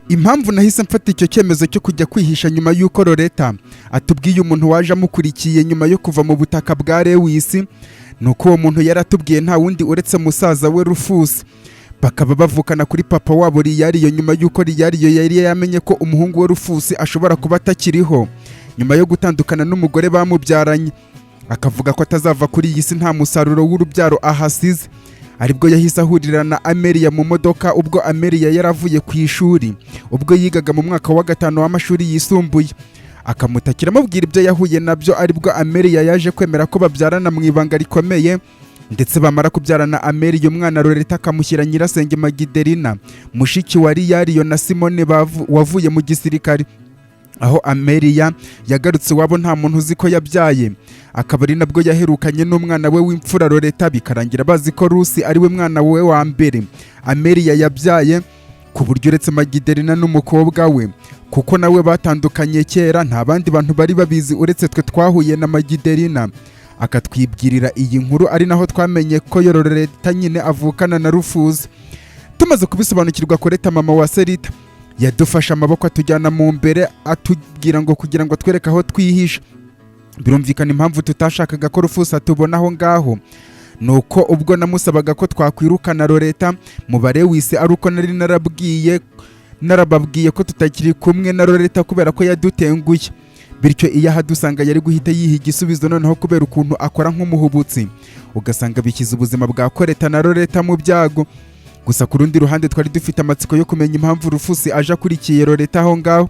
Impamvu nahise mfata icyo cyemezo cyo kujya kwihisha nyuma y'uko Loreta atubwiye umuntu waje amukurikiye nyuma yo kuva mu butaka bwa Lewisi, ni uko uwo muntu yari atubwiye nta wundi uretse musaza we Rufusi, bakaba bavukana kuri papa wabo Riyariyo. Nyuma y'uko Riyariyo yari yamenye ko umuhungu we Rufusi ashobora kuba atakiriho nyuma yo gutandukana n'umugore bamubyaranye, akavuga ko atazava kuri iyi si nta musaruro w'urubyaro ahasize, aribwo yahise ahurira na Amelia mu modoka ubwo Amelia yari avuye ku ishuri, ubwo yigaga mu mwaka wa 5 w'amashuri yisumbuye, akamutakira amubwira ibyo yahuye nabyo. Aribwo Amelia yaje kwemera ko babyarana mu ibanga rikomeye, ndetse bamara kubyarana Amelia, umwana Loreta akamushyira nyirasenge Magiderina, mushiki wa Riyariyo na Simone wavuye mu gisirikare. Aho Amelia yagarutse iwabo nta muntu uzi ko yabyaye, akaba ari nabwo yaherukanye n'umwana we w'imfura Loreta, bikarangira bazi ko Rusi ari we mwana we wa mbere Amelia yabyaye, ku buryo uretse Magiderina n'umukobwa we, kuko nawe batandukanye kera, nta bandi bantu bari babizi uretse twe twahuye na Magiderina akatwibwirira iyi nkuru, ari naho twamenye ko Loreta nyine avukana na Rufuzi. Tumaze kubisobanukirwa, Koreta mama wa Serita yadufashe amaboko atujyana mu mbere, atubwira ngo kugira ngo atwereke aho twihisha. Birumvikana, impamvu tutashakaga ko Rufusi atubona aho ngaho ni uko ubwo namusabaga ko twakwirukana Loreta mu Barewisi, ari uko nari narababwiye ko tutakiri kumwe na Loreta kubera ko yadutenguye, bityo iyo ahadusanga yari guhita yiha igisubizo. Noneho kubera ukuntu akora nk'umuhubutsi, ugasanga bishyize ubuzima bwa Koreta na Loreta mu byago. Gusa ku rundi ruhande twari dufite amatsiko yo kumenya impamvu Rufusi aje akurikiye Loreta aho ngaho,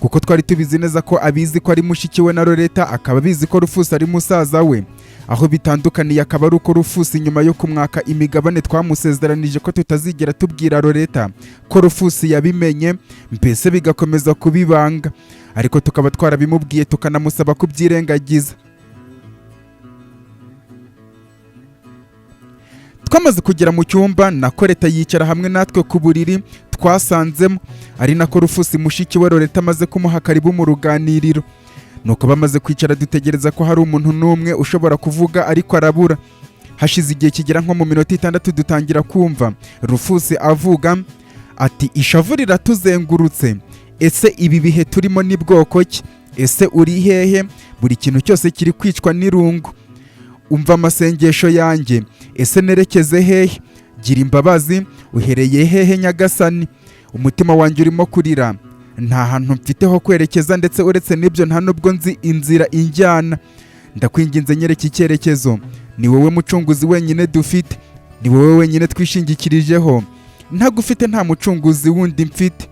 kuko twari tubizi neza ko abizi ko ari mushiki we na Loreta, akaba abizi ko Rufusi ari musaza we. Aho bitandukaniye akaba ari uko Rufusi nyuma yo kumwaka imigabane twamusezeranije ko tutazigera tubwira Loreta ko Rufusi yabimenye, mbese bigakomeza kubibanga, ariko tukaba twarabimubwiye tukanamusaba kubyirengagiza. Twamaze kugera mu cyumba na Koreta yicara hamwe natwe ku buriri twasanzemo, ari nako Rufusi mushiki we Loreta amaze kumuha karibu mu ruganiriro. Nuko bamaze kwicara dutegereza ko hari umuntu n'umwe ushobora kuvuga, ariko arabura. Hashize igihe kigera nko mu minota 6 dutangira kumva Rufusi avuga ati: "Ishavu riratuzengurutse. Ese ibi bihe turimo ni bwoko ki? Ese uri hehe? Buri kintu cyose kiri kwicwa n'irungu. Umva amasengesho yanjye. Ese nerekeze hehe? Gira imbabazi. Uhereye hehe Nyagasani? Umutima wanjye urimo kurira. Nta hantu mfite ho kwerekeza, ndetse uretse n'ibyo nta nubwo nzi inzira injyana. Ndakwinginze, nyereka icyerekezo. Ni wowe mucunguzi wenyine dufite, ni wowe wenyine twishingikirijeho. Ntagufite nta mucunguzi wundi mfite.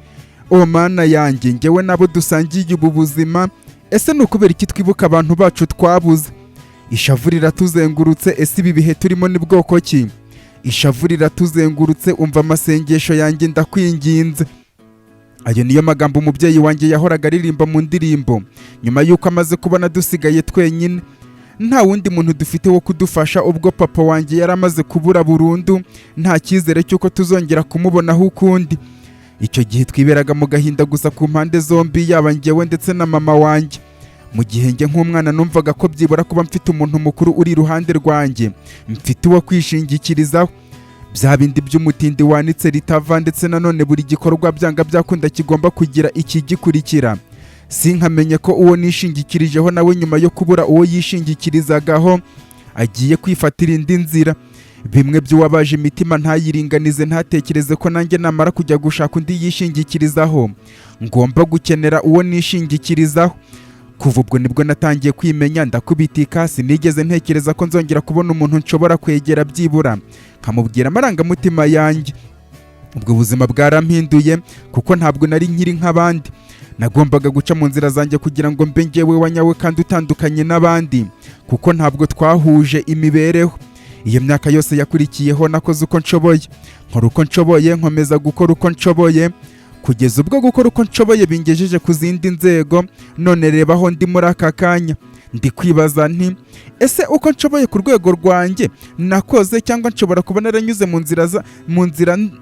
O Mana yanjye, njyewe nabo dusangiye ubu buzima, ese ni ukubera iki twibuka abantu bacu twabuze? Ishavu riratuzengurutse. Ese ibi bihe turimo ni bwoko ki? Ishavu riratuzengurutse. Umva amasengesho yanjye, ndakwinginze." Ayo niyo magambo umubyeyi wanjye yahoraga aririmba mu ndirimbo nyuma y'uko amaze kubona dusigaye twenyine, nta wundi muntu dufite wo kudufasha, ubwo papa wanjye yari amaze kubura burundu, nta cyizere cy'uko tuzongera kumubonaho ukundi. Icyo gihe twiberaga mu gahinda gusa ku mpande zombi, yaba njyewe ndetse na mama wanjye. Mu gihe njye nk'umwana numvaga ko byibura kuba mfite umuntu mukuru uri iruhande rwanjye, mfite uwo kwishingikirizaho, bya bindi by'umutindi wanitse ritava, ndetse nanone buri gikorwa byanga byakunda kigomba kugira ikigikurikira. Sinkamenye ko uwo nishingikirijeho nawe nyuma yo kubura uwo yishingikirizagaho agiye kwifatira indi nzira, bimwe by'uwabaje imitima ntayiringanize, ntatekereze ko nanjye namara kujya gushaka undi yishingikirizaho ngomba gukenera uwo nishingikirizaho. Kuva ubwo nibwo natangiye kwimenya, ndakubitika. Sinigeze ntekereza ko nzongera kubona umuntu nshobora kwegera byibura nkamubwira amarangamutima yanjye. Ubwo buzima bwarampinduye, kuko ntabwo nari nkiri nk'abandi. Nagombaga guca mu nzira zanjye kugira ngo mbe njyewe wa nyawe kandi utandukanye n'abandi, kuko ntabwo twahuje imibereho. Iyo myaka yose yakurikiyeho nakoze uko nshoboye, nkora uko nshoboye, nkomeza gukora uko nshoboye, kugeza ubwo gukora uko nshoboye bingejeje ku zindi nzego. None reba aho ndi muri aka kanya. Ndi kwibaza nti: "Ese uko nshoboye ku rwego rwanjye nakoze, cyangwa nshobora kuba naranyuze mu nzira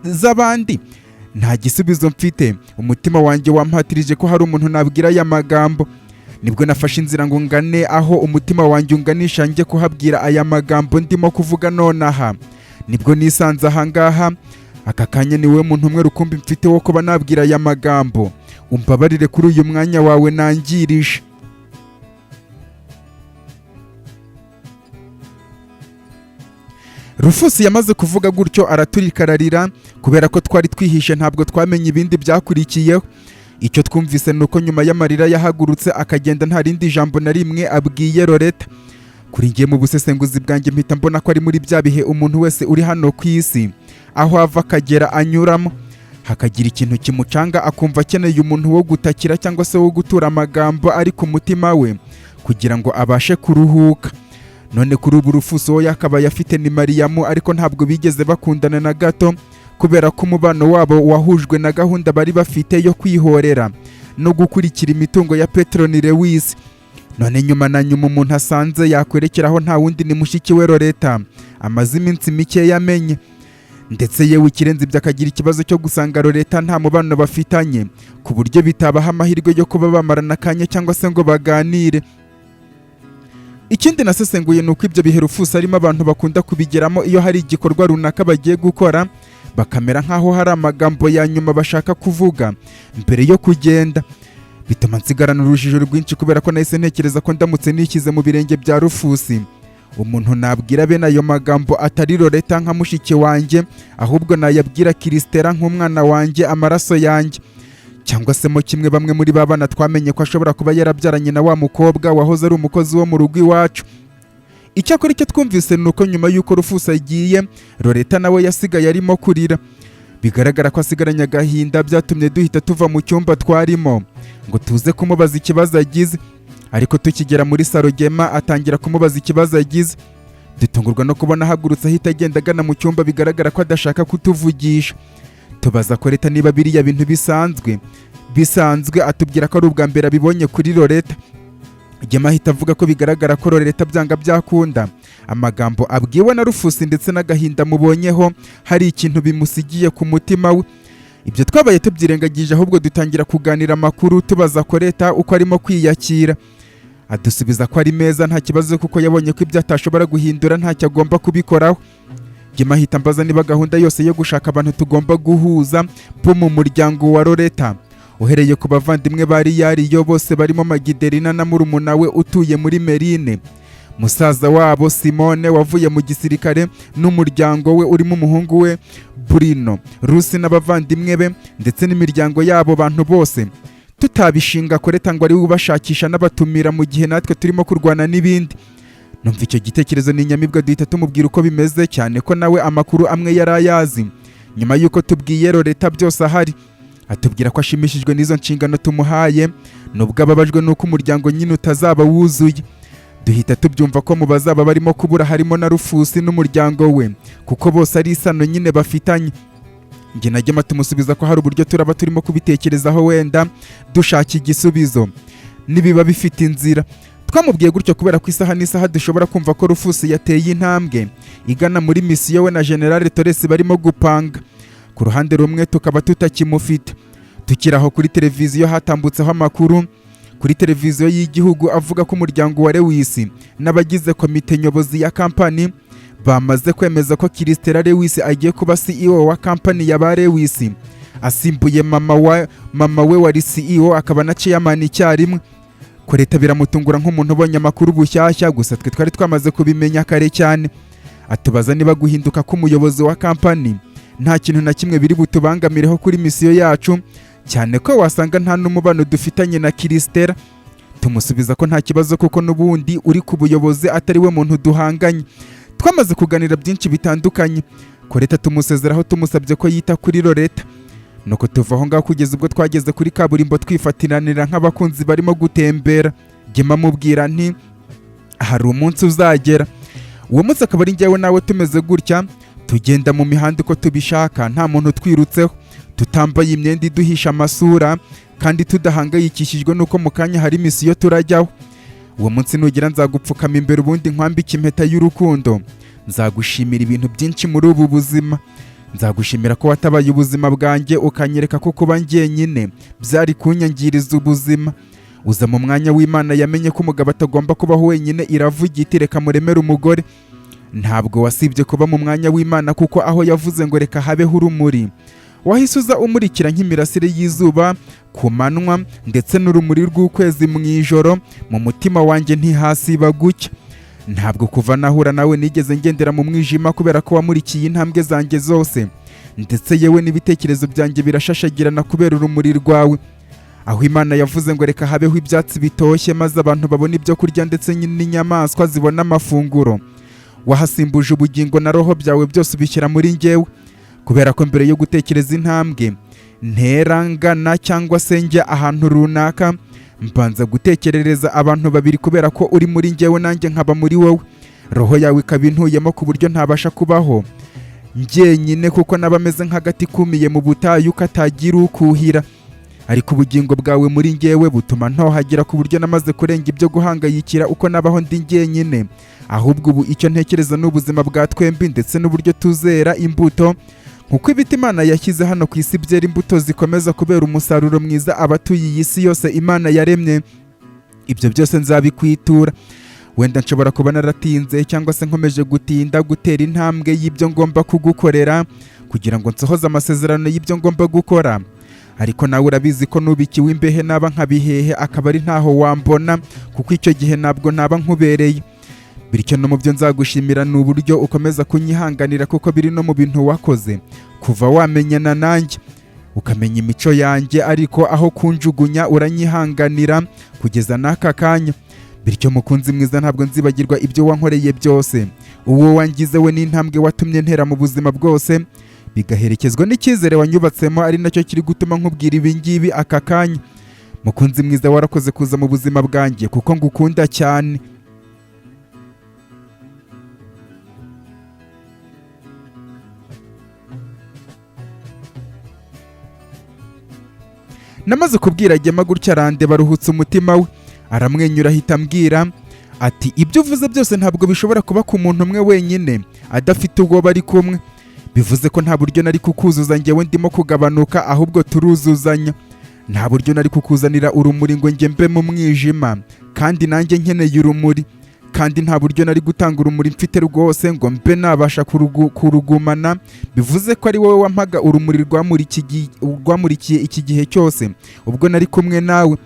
z'abandi?" Nta gisubizo mfite. Umutima wanjye wampatirije ko hari umuntu nabwira aya magambo. Nibwo nafashe inzira ngo ngane aho umutima wanjye unganisha, njye kuhabwira aya magambo ndimo kuvuga nonaha. Nibwo nisanze ahangaha. Aka kanya ni wowe muntu umwe rukumbi mfite wo kuba nabwira aya magambo. Umbabarire kuri uyu mwanya wawe nangirije. Rufusi yamaze kuvuga gutyo araturika ararira. Kubera ko twari twihishe ntabwo twamenye ibindi byakurikiyeho. Icyo twumvise ni uko nyuma y'amarira yahagurutse akagenda nta rindi jambo na rimwe abwiye Loreta. Kuri njye mu busesenguzi bwanjye mpita mbona ko ari muri bya bihe umuntu wese uri hano ku isi aho ava akagera anyuramo, hakagira ikintu kimucanga akumva akeneye umuntu wo gutakira cyangwa se wo gutura amagambo ari ku mutima we kugira ngo abashe kuruhuka. None kuri ubu Rufusi uwo yakabaye afite ni Mariyamu, ariko ntabwo bigeze bakundana na gato kubera ko umubano wabo wahujwe na gahunda bari bafite yo kwihorera no gukurikira imitungo ya Petroni Lewis. None nyuma na nyuma umuntu asanze yakwerekeraho nta wundi ni mushiki we Loreta amaze iminsi mike yamenye. Ndetse yewe ikirenze ibyo akagira ikibazo cyo gusanga Loreta nta mubano bafitanye ku buryo bitabaha amahirwe yo kuba bamarana akanya cyangwa se ngo baganire. Ikindi nasesenguye ni uko ibyo bihe Rufusi arimo abantu bakunda kubigeramo iyo hari igikorwa runaka bagiye gukora, bakamera nk'aho hari amagambo ya nyuma bashaka kuvuga mbere yo kugenda. Bituma nsigarana urujijo rwinshi kubera ko nahise ntekereza ko ndamutse nishyize mu birenge bya Rufusi, umuntu nabwira bene ayo magambo atari Loreta nka mushiki wanjye, ahubwo nayabwira Kirisitera nk'umwana wanjye, amaraso yanjye, cyangwa se mo kimwe bamwe muri ba bana twamenye ko ashobora kuba yarabyaranye na wa mukobwa wahoze ari umukozi wo mu rugo iwacu. Icyakora icyo twumvise ni uko nyuma y'uko Rufusi agiye, Loreta nawe yasigaye arimo kurira, bigaragara ko asigaranye agahinda. Byatumye duhita tuva mu cyumba twarimo ngo tuze kumubaza ikibazo agize, ariko tukigera muri saro Gema atangira kumubaza ikibazo agize. Dutungurwa no kubona ahagurutse ahita agenda agana mu cyumba, bigaragara ko adashaka kutuvugisha. Tubaza Koreta niba biriya bintu bisanzwe, atubwira ko ari ubwa mbere abibonye kuri Loreta. Gema ahita avuga ko bigaragara ko Loreta byanga byakunda amagambo abwiwe na Rufusi ndetse n'agahinda mubonyeho hari ikintu bimusigiye ku mutima we. Ibyo twabaye tubyirengagije, ahubwo dutangira kuganira amakuru tubaza Koreta uko arimo kwiyakira. Adusubiza ko ari meza nta kibazo, kuko yabonye ko ibyo atashobora guhindura ntacyo agomba kubikoraho. Gema ahita ambaza niba gahunda yose yo gushaka abantu tugomba guhuza bo mu muryango wa Loreta, uhereye ku bavandimwe ba Riyariyo bose barimo Magiderina na murumuna we utuye muri Merine, musaza wabo Simone wavuye mu gisirikare n'umuryango we urimo umuhungu we Bruno, Rusi n'abavandimwe be ndetse n'imiryango yabo bantu bose, tutabishinga Koreta ngo ari we ubashakisha n'abatumira mu gihe natwe turimo kurwana n'ibindi. Numva icyo gitekerezo ni inyamibwa, duhita tumubwira uko bimeze, cyane ko nawe amakuru amwe yari ayazi. Nyuma y'uko tubwiye Loreta byose ahari, atubwira ko ashimishijwe n'izo nshingano tumuhaye, nubwo ababajwe n'uko umuryango nyine utazaba wuzuye. Duhita tubyumva ko mu bazaba barimo kubura harimo na Rufusi n'umuryango we, kuko bose ari isano nyine bafitanye. Njye na Gema tumusubiza ko hari uburyo turaba turimo kubitekerezaho, wenda dushaka igisubizo nibiba bifite inzira. Twamubwiye gutyo kubera ko isaha n'isaha dushobora kumva ko Rufusi yateye intambwe igana muri misiyo we na General Torres barimo gupanga, ku ruhande rumwe tukaba tutakimufite. Tukiri aho, kuri televiziyo hatambutseho amakuru kuri televiziyo y'igihugu avuga ko umuryango wa Lewis n'abagize komite nyobozi ya kampani bamaze kwemeza ko Kiristera Lewis agiye kuba CEO wa kampani ya ba Lewis, asimbuye mama we wari CEO akaba na chairman icyarimwe. Koreta biramutungura nk'umuntu ubonye amakuru bushyashya, gusa twe twari twamaze kubimenya kare cyane. Atubaza niba guhinduka k'umuyobozi wa kampani nta kintu na kimwe biri butubangamireho kuri misiyo yacu, cyane ko wasanga nta n'umubano dufitanye na Kiristera. Tumusubiza ko nta kibazo, kuko n'ubundi uri ku buyobozi atari we muntu duhanganye. Twamaze kuganira byinshi bitandukanye, Koreta tumusezeraho tumusabye ko yita kuri Loreta. Nuko tuva aho ngaho kugeza ubwo twageze kuri kaburimbo twifatiranira nk'abakunzi barimo gutembera. Gema mubwira nti hari umunsi uzagera, uwo munsi akaba ari njyewe nawe tumeze gutya, tugenda mu mihanda uko tubishaka, nta muntu twirutseho, tutambaye imyenda iduhisha amasura, kandi tudahangayikishijwe n'uko mu kanya hari misiyo turajyaho. Uwo munsi nugira nzagupfukama imbere, ubundi nkwambike impeta y'urukundo. Nzagushimira ibintu byinshi muri ubu buzima. Nzagushimira ko watabaye ubuzima bwanjye, ukanyereka ko kuba njyenyine byari kunyangiriza ubuzima. Uza mu mwanya w'Imana yamenye ko umugabo atagomba kubaho wenyine, iravuga iti reka muremere umugore. Ntabwo wasibye kuba mu mwanya w'Imana, kuko aho yavuze ngo reka habeho urumuri, wahise uza umurikira nk'imirasire y'izuba ku manywa ndetse n'urumuri rw'ukwezi mu ijoro. Mu mutima wanjye ntihasiba gucya. Ntabwo kuva nahura nawe nigeze ngendera mu mwijima, kubera ko wamurikiye intambwe zanjye zose, ndetse yewe n'ibitekerezo byanjye birashashagirana kubera urumuri rwawe. Aho Imana yavuze ngo reka habeho ibyatsi bitoshye maze abantu babona ibyo kurya ndetse n'inyamaswa zibona amafunguro, wahasimbuje ubugingo na roho byawe byose ubishyira muri njyewe, kubera ko mbere yo gutekereza intambwe nterangana cyangwa se njya ahantu runaka, mbanza gutekerereza abantu babiri, kubera ko uri muri njyewe nanjye nkaba muri wowe, roho yawe ikaba intuyemo, ku buryo ntabasha kubaho njyenyine, kuko naba ameze nk'agati kumiye mu butayu katagira ukuhira. Ariko ubugingo bwawe muri njyewe butuma ntohagira, ku buryo namaze kurenga ibyo guhangayikira uko nabaho ndi njyenyine. Ahubwo ubu icyo ntekereza ni ubuzima bwa twembi ndetse n'uburyo tuzera imbuto, nkuko ibiti Imana yashyize hano ku isi byera imbuto zikomeza kubera umusaruro mwiza abatuye iyi si yose Imana yaremye. Ibyo byose nzabikwitura. Wenda nshobora kuba naratinze cyangwa se nkomeje gutinda gutera intambwe y'ibyo ngomba kugukorera kugira ngo nsohoze amasezerano y'ibyo ngomba gukora, ariko nawe urabizi ko nubikiwe imbehe naba nkabihehe akaba ari ntaho wambona, kuko icyo gihe ntabwo naba nkubereye. Bityo no mu byo nzagushimira ni uburyo ukomeza kunyihanganira, kuko biri no mu bintu wakoze kuva wamenyana nanjye, ukamenya imico yanjye, ariko aho kunjugunya uranyihanganira kugeza n'aka kanya. Bityo mukunzi mwiza, ntabwo nzibagirwa ibyo wankoreye byose, uwo wangize we n'intambwe watumye ntera mu buzima bwose, bigaherekezwa n'icyizere wanyubatsemo, ari nacyo kiri gutuma nkubwira ibi ngibi aka kanya. Mukunzi mwiza, warakoze kuza mu buzima bwanjye kuko ngukunda cyane. Namaze kubwira Gema gutya, arandeba aruhutse umutima we, aramwenyura, ahita ambwira ati: "Ibyo uvuze byose ntabwo bishobora kuba ku muntu umwe wenyine adafite ubwo bari kumwe. Bivuze ko nta buryo nari kukuzuza njyewe ndimo kugabanuka, ahubwo turuzuzanya. Nta buryo nari kukuzanira urumuri ngo njye mbe mu mwijima kandi nanjye nkeneye urumuri, kandi nta buryo nari gutanga urumuri mfite rwose ngo mbe nabasha kurugumana. Bivuze ko ari wowe wampaga urumuri rwamurikiye iki gihe cyose ubwo nari kumwe nawe.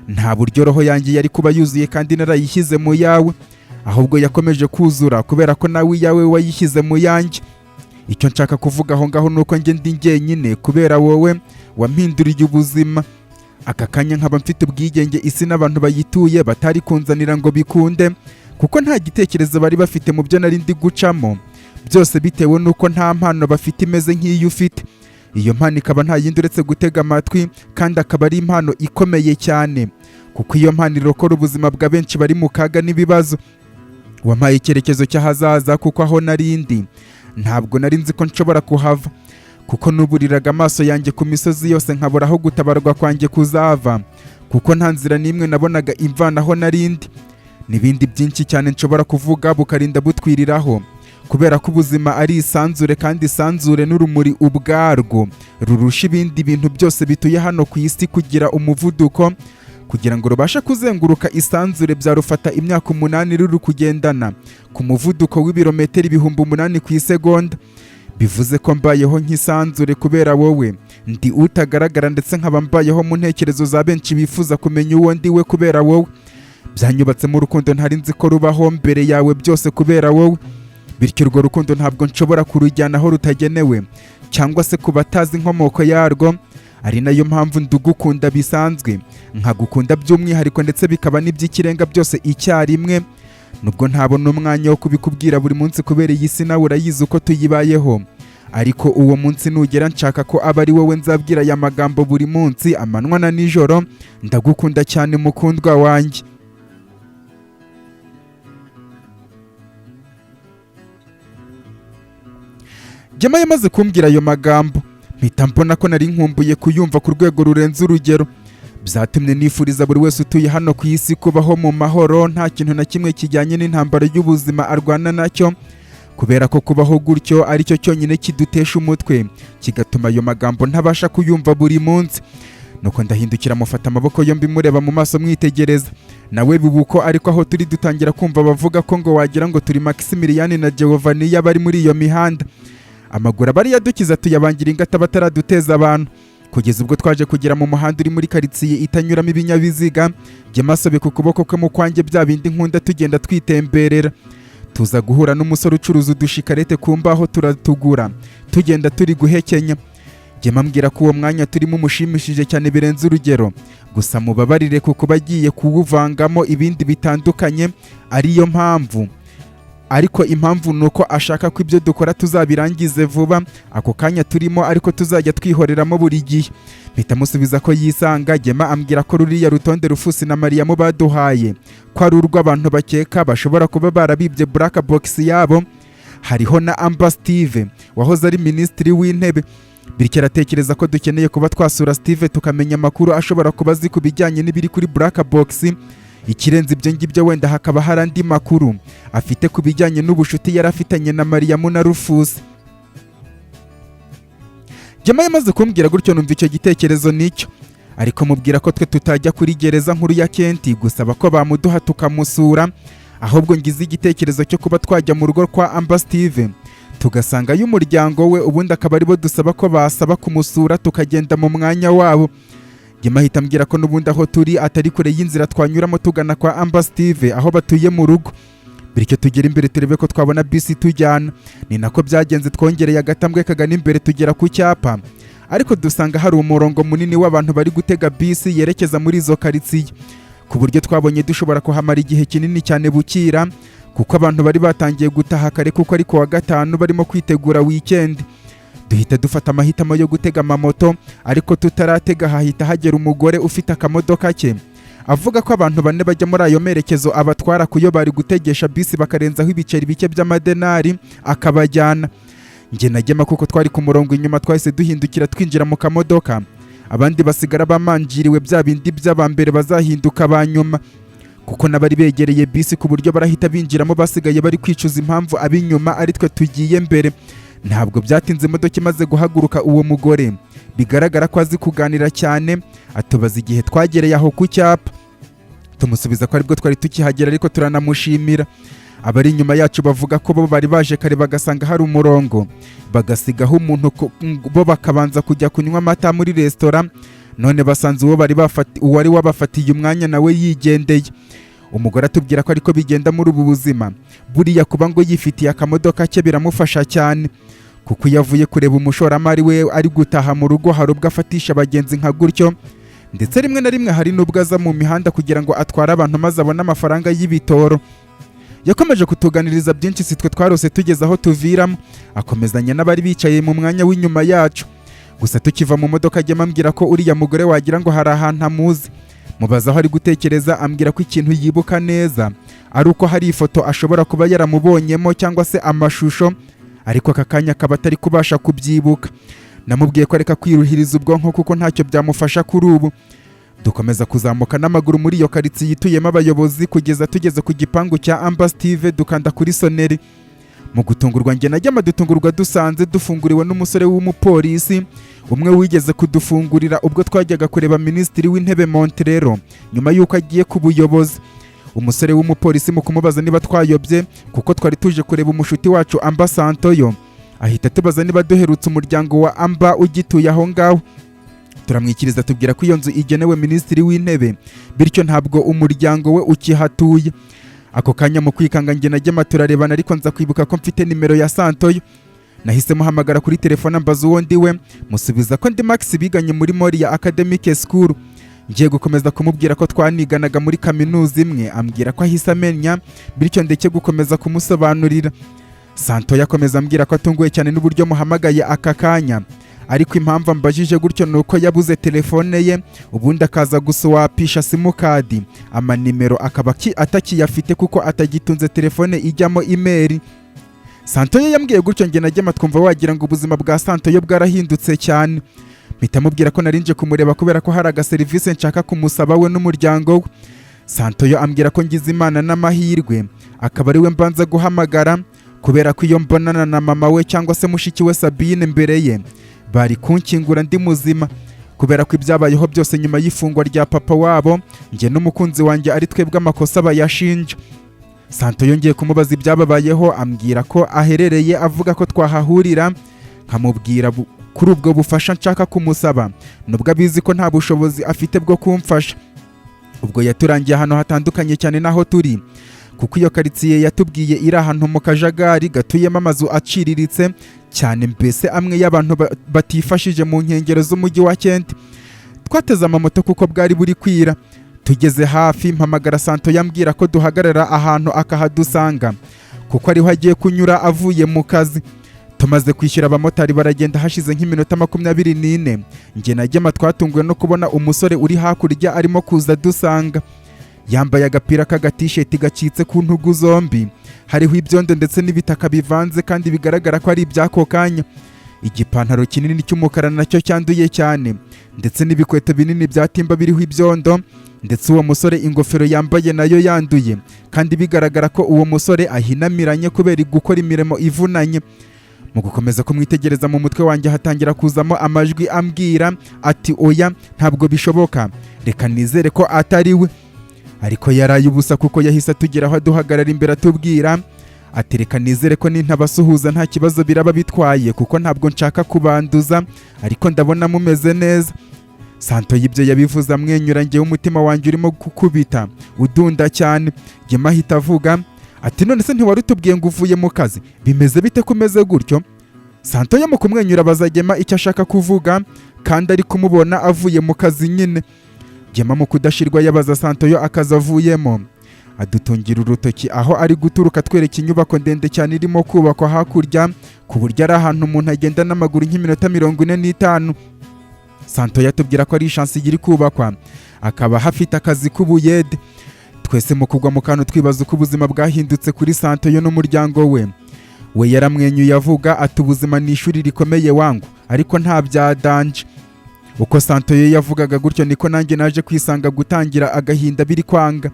Nta buryo roho yanjye yari kuba yuzuye kandi narayishyize mu yawe, ahubwo yakomeje kuzura kubera ko nawe iyawe wayishyize mu yanjye. Icyo nshaka kuvuga aho ngaho ni uko njye ndi njyenyine kubera wowe wampinduriye ubuzima. Aka kanya nkaba mfite ubwigenge isi n'abantu bayituye batari kunzanira ngo bikunde, kuko nta gitekerezo bari bafite mu byo nari ndi gucamo byose, bitewe n'uko nta mpano bafite imeze nk'iyo ufite. Iyo mpano ikaba nta yindi uretse gutega amatwi, kandi akaba ari impano ikomeye cyane, kuko iyo mpano irokora ubuzima bwa benshi bari mu kaga n'ibibazo. Wampaye icyerekezo cy'ahazaza, kuko aho nari ndi ntabwo nari nzi ko nshobora kuhava, kuko nuburiraga amaso yanjye ku misozi yose nkabura aho gutabarwa kwanjye kuzava, kuko nta nzira n'imwe nabonaga imvana aho nari ndi, n'ibindi byinshi cyane nshobora kuvuga bukarinda butwiriraho, kubera ko ubuzima ari isanzure, kandi isanzure n'urumuri ubwarwo rurusha ibindi bintu byose bituye hano ku isi kugira umuvuduko. Kugira ngo rubashe kuzenguruka isanzure byarufata imyaka 8 ruri kugendana ku muvuduko w'ibirometero 8000 ku isegonda. Bivuze ko mbayeho nk'isanzure kubera wowe, ndi utagaragara, ndetse nkaba mbayeho mu ntekerezo za benshi bifuza kumenya uwo ndi we kubera wowe. Byanyubatsemo urukundo ntari nzi ko rubaho mbere yawe, byose kubera wowe. Bityo urwo rukundo ntabwo nshobora kurujyana aho rutagenewe cyangwa se ku batazi inkomoko yarwo, ari nayo mpamvu ndugukunda bisanzwe, nkagukunda by'umwihariko, ndetse bikaba n'iby'ikirenga byose icyarimwe, nubwo ntabona umwanya wo kubikubwira buri munsi kubera iyi si nawe urayizi uko tuyibayeho. Ariko uwo munsi nugera, nshaka ko aba ari wowe nzabwira aya magambo buri munsi, amanywa na nijoro: ndagukunda cyane mukundwa wanjye." Gema yamaze kumbwira ayo magambo, mpita mbona ko nari nkumbuye kuyumva ku rwego rurenze urugero. Byatumye nifuriza buri wese utuye hano ku isi kubaho mu mahoro, nta kintu na kimwe kijyanye n'intambara y'ubuzima arwana nacyo, kubera ko kubaho gutyo aricyo cyonyine kidutesha umutwe, kigatuma ayo magambo ntabasha kuyumva buri munsi. Nuko ndahindukira, mufata amaboko yombi, mureba mu maso, mwitegereza nawe bibuko. Ariko aho turi dutangira kumva bavuga ko ngo wagira ngo turi Maximilian na Giovanni bari muri iyo mihanda. Amaguru aba ariyo adukiza, tuyabangira ingata bataraduteza abantu, kugeza ubwo twaje kugera mu muhanda uri muri karitsiye itanyuramo ibinyabiziga. Jye asobeka ukuboko kwe mu kwanjye, bya bindi nkunda, tugenda twitemberera. Tuza guhura n'umusore ucuruza udushikarete ku mbaho, turatugura, tugenda turi guhekenya. Jye ambwira ko uwo mwanya turimo umushimishije cyane birenze urugero, gusa mubabarire kuko bagiye kuwuvangamo ibindi bitandukanye, ariyo mpamvu. Ariko impamvu ni uko ashaka ko ibyo dukora tuzabirangize vuba, ako kanya turimo ariko tuzajya twihoreramo buri gihe. Mpita musubiza ko yisanga. Gema ambwira ko ruriya rutonde Rufusi na Mariyamu baduhaye ko ari urw'abantu bakeka bashobora kuba barabibye black box yabo. Hariho na Amba Steve wahoze ari minisitiri w'intebe, bityo aratekereza ko dukeneye kuba twasura Steve tukamenya amakuru ashobora kuba azi ku bijyanye n'ibiri kuri black box. Ikirenze ibyo ngibyo, wenda hakaba hari andi makuru afite ku bijyanye n'ubushuti yari afitanye na Mariyamu na Rufusi. Jema yamaze kumbwira gutyo, numva icyo gitekerezo nicyo, ariko mubwira ko twe tutajya kuri gereza nkuru ya Kenti gusaba ko bamuduha tukamusura, ahubwo ngize igitekerezo cyo kuba twajya mu rugo kwa Amba Steve tugasangayo umuryango we, ubundi akaba aribo dusaba ko basaba kumusura, tukagenda mu mwanya wabo. Jema ahita ambwira ko n'ubundi aho turi atari kure y'inzira twanyuramo tugana kwa Amba Steve aho batuye mu rugo, bityo tugere imbere turebe ko twabona bisi tujyana. Ni nako byagenze, twongereye agatambwe kagana imbere, tugera ku cyapa, ariko dusanga hari umurongo munini w'abantu bari gutega bisi yerekeza muri izo karitsiye, ku buryo twabonye dushobora kuhamara igihe kinini cyane bukira, kuko abantu bari batangiye gutaha kare, kuko ari ku wa gatanu barimo kwitegura weekend. Duhita dufata amahitamo yo gutega amamoto, ariko tutaratega hahita hagera umugore ufite akamodoka ke, avuga ko abantu bane bajya muri ayo merekezo abatwara kuyo bari gutegesha bisi, bakarenzaho ibiceri bike by'amadenari akabajyana. Njye na Gema, kuko twari ku murongo inyuma, twahise duhindukira twinjira mu kamodoka, abandi basigara bamanjiriwe, bya bindi by'abambere bazahinduka ba nyuma, kuko n'abari begereye bisi ku buryo barahita binjiramo basigaye bari kwicuza impamvu ab'inyuma ari twe tugiye mbere. Ntabwo byatinze, imodoka imaze guhaguruka, uwo mugore bigaragara ko azi kuganira cyane atubaza igihe twagereye aho ku cyapa. Tumusubiza ko aribwo twari tukihagera, ariko turanamushimira. Abari inyuma yacu bavuga ko bo bari baje kare, bagasanga hari umurongo, bagasigaho umuntu, bo bakabanza kujya kunywa amata muri resitora, none basanze uwo bari bafati uwari wabafatiye umwanya nawe yigendeye. Umugore atubwira ko ariko bigenda muri ubu buzima, buriya kuba ngo yifitiye akamodoka ke biramufasha cyane, kuko iyo avuye kureba umushoramari we ari gutaha mu rugo, hari ubwo afatisha abagenzi nka gutyo, ndetse rimwe na rimwe hari n'ubwo aza mu mihanda kugira ngo atware abantu maze abone amafaranga y'ibitoro. Yakomeje kutuganiriza byinshi, si twe twarose tugeze aho tuviramo, akomezanya n'abari bicaye mu mwanya w'inyuma yacu. Gusa tukiva mu modoka, ajya ambwira ko uriya mugore wagira ngo hari ahantu amuzi. Mubaza aho ari gutekereza, ambwira ko ikintu yibuka neza ari uko hari ifoto ashobora kuba yaramubonyemo cyangwa se amashusho, ariko aka kanya akaba atari kubasha kubyibuka. Namubwiye ko areka kwiruhiriza ubwonko kuko ntacyo byamufasha kuri ubu. Dukomeza kuzamuka n'amaguru muri iyo karitsiye ituyemo abayobozi kugeza tugeze ku gipangu cya Amba Steve, dukanda kuri soneri. Mu gutungurwa, njye najyama dutungurwa dusanze dufunguriwe n'umusore w'umupolisi umwe wigeze kudufungurira ubwo twajyaga kureba minisitiri w'intebe Montrero nyuma y'uko agiye ku buyobozi. Umusore w'umupolisi mu kumubaza niba twayobye, kuko twari tuje kureba umushuti wacu Amba Santoyo, ahita tubaza niba duherutse umuryango wa Amba ugituye aho ngaho. Turamwikiriza, tubwira ko iyo nzu igenewe minisitiri w'intebe, bityo ntabwo umuryango we ukihatuye. Ako kanya mu kwikanga, njye na Gema turarebana, ariko nza kwibuka ko mfite nimero ya Santoyo. Nahise muhamagara kuri telefone, ambaza uwo ndi we, musubiza ko ndi Max biganye muri Moria Academic School. Ngiye gukomeza kumubwira ko twaniganaga muri kaminuza imwe, ambwira ko ahise amenya, bityo ndeke gukomeza kumusobanurira. Santoyo akomeza ambwira ko atunguwe cyane n'uburyo muhamagaye aka kanya, ariko impamvu ambajije gutyo ni uko yabuze telefone ye, ubundi akaza guswapisha simukadi, amanimero akaba atakiyafite kuko atagitunze telefone ijyamo imeri. Santoyo yambwiye gutyo, njye na Gema twumva wagira ngo ubuzima bwa Santoyo bwarahindutse cyane. Mpita mubwira ko narinje kumureba kubera ko hari agaserivisi nshaka kumusaba we n'umuryango we. Santoyo ambwira ko ngize Imana n'amahirwe akaba ari we mbanza guhamagara, kubera ko iyo mbonana na mama we cyangwa se mushiki we Sabine mbere ye, bari kunkingura ndi muzima. Kubera ko ibyabayeho byose nyuma y'ifungwa rya papa wabo, njye n'umukunzi wanjye ari twebwe amakosa bayashinja. Santo yongeye kumubaza ibyababayeho, ambwira ko aherereye, avuga ko twahahurira, nkamubwira kuri ubwo bufasha nshaka kumusaba, nubwo abizi ko nta bushobozi afite bwo kumfasha. Ubwo yaturangiye ahantu hatandukanye cyane n'aho turi, kuko iyo karitsiye yatubwiye iri ahantu mu kajagari gatuyemo amazu aciriritse cyane, mbese amwe y'abantu batifashije mu nkengero z'umujyi wa Kent. Twateze amamoto kuko bwari buri kwira. Tugeze hafi, mpamagara Santo, yambwira ko duhagarara ahantu akahadusanga kuko ariho agiye kunyura avuye mu kazi. Tumaze kwishyura, abamotari baragenda. Hashize nk'iminota 24, njye na Gema twatunguwe no kubona umusore uri hakurya arimo kuza adusanga, yambaye agapira k'agatisheti gacitse ku ntugu zombi, hariho ibyondo ndetse n'ibitaka bivanze kandi bigaragara ko ari iby'ako kanya, igipantaro kinini cy'umukara nacyo cyanduye cyane, ndetse n'ibikweto binini bya timba biriho ibyondo. Ndetse uwo musore ingofero yambaye nayo yanduye, kandi bigaragara ko uwo musore ahinamiranye kubera gukora imirimo ivunanye. Mu gukomeza kumwitegereza, mu mutwe wanjye hatangira kuzamo amajwi ambwira ati: "Oya, ntabwo bishoboka, reka nizere ko atari we." Ariko yaraye ubusa, kuko yahise atugeraho, aduhagarara imbere, atubwira ati: "Reka nizere ko nintabasuhuza nta kibazo biraba bitwaye, kuko ntabwo nshaka kubanduza, ariko ndabona mumeze neza." Santo y'ibyo yabivuze amwenyura, ngewe umutima wanjye urimo gukubita udunda cyane. Gema ahita avuga ati: "None se ntiwari utubwiye ngo uvuye mu kazi? Bimeze bite ko umeze gutyo?" Santo yo mu kumwenyura abaza Gema icyo ashaka kuvuga kandi ari kumubona avuye mu kazi nyine. Gema mu kudashirwa yabaza Santoyo akazi avuyemo, adutungira urutoki aho ari guturuka, atwereka inyubako ndende cyane irimo kubakwa hakurya, ku buryo ari ahantu umuntu agenda n'amaguru nk'iminota 45. Santo yatubwira ko ari ishansi iri kubakwa, akaba hafite akazi k'ubuyede. Twese mu kugwa mu kantu, twibaza uko ubuzima bwahindutse kuri Santoyo n'umuryango we. We yaramwenyuye avuga ati: "Ubuzima ni ishuri rikomeye wangu, ariko nta bya danger." Uko Santoyo yavugaga gutyo, niko nanjye naje kwisanga gutangira agahinda biri kwanga,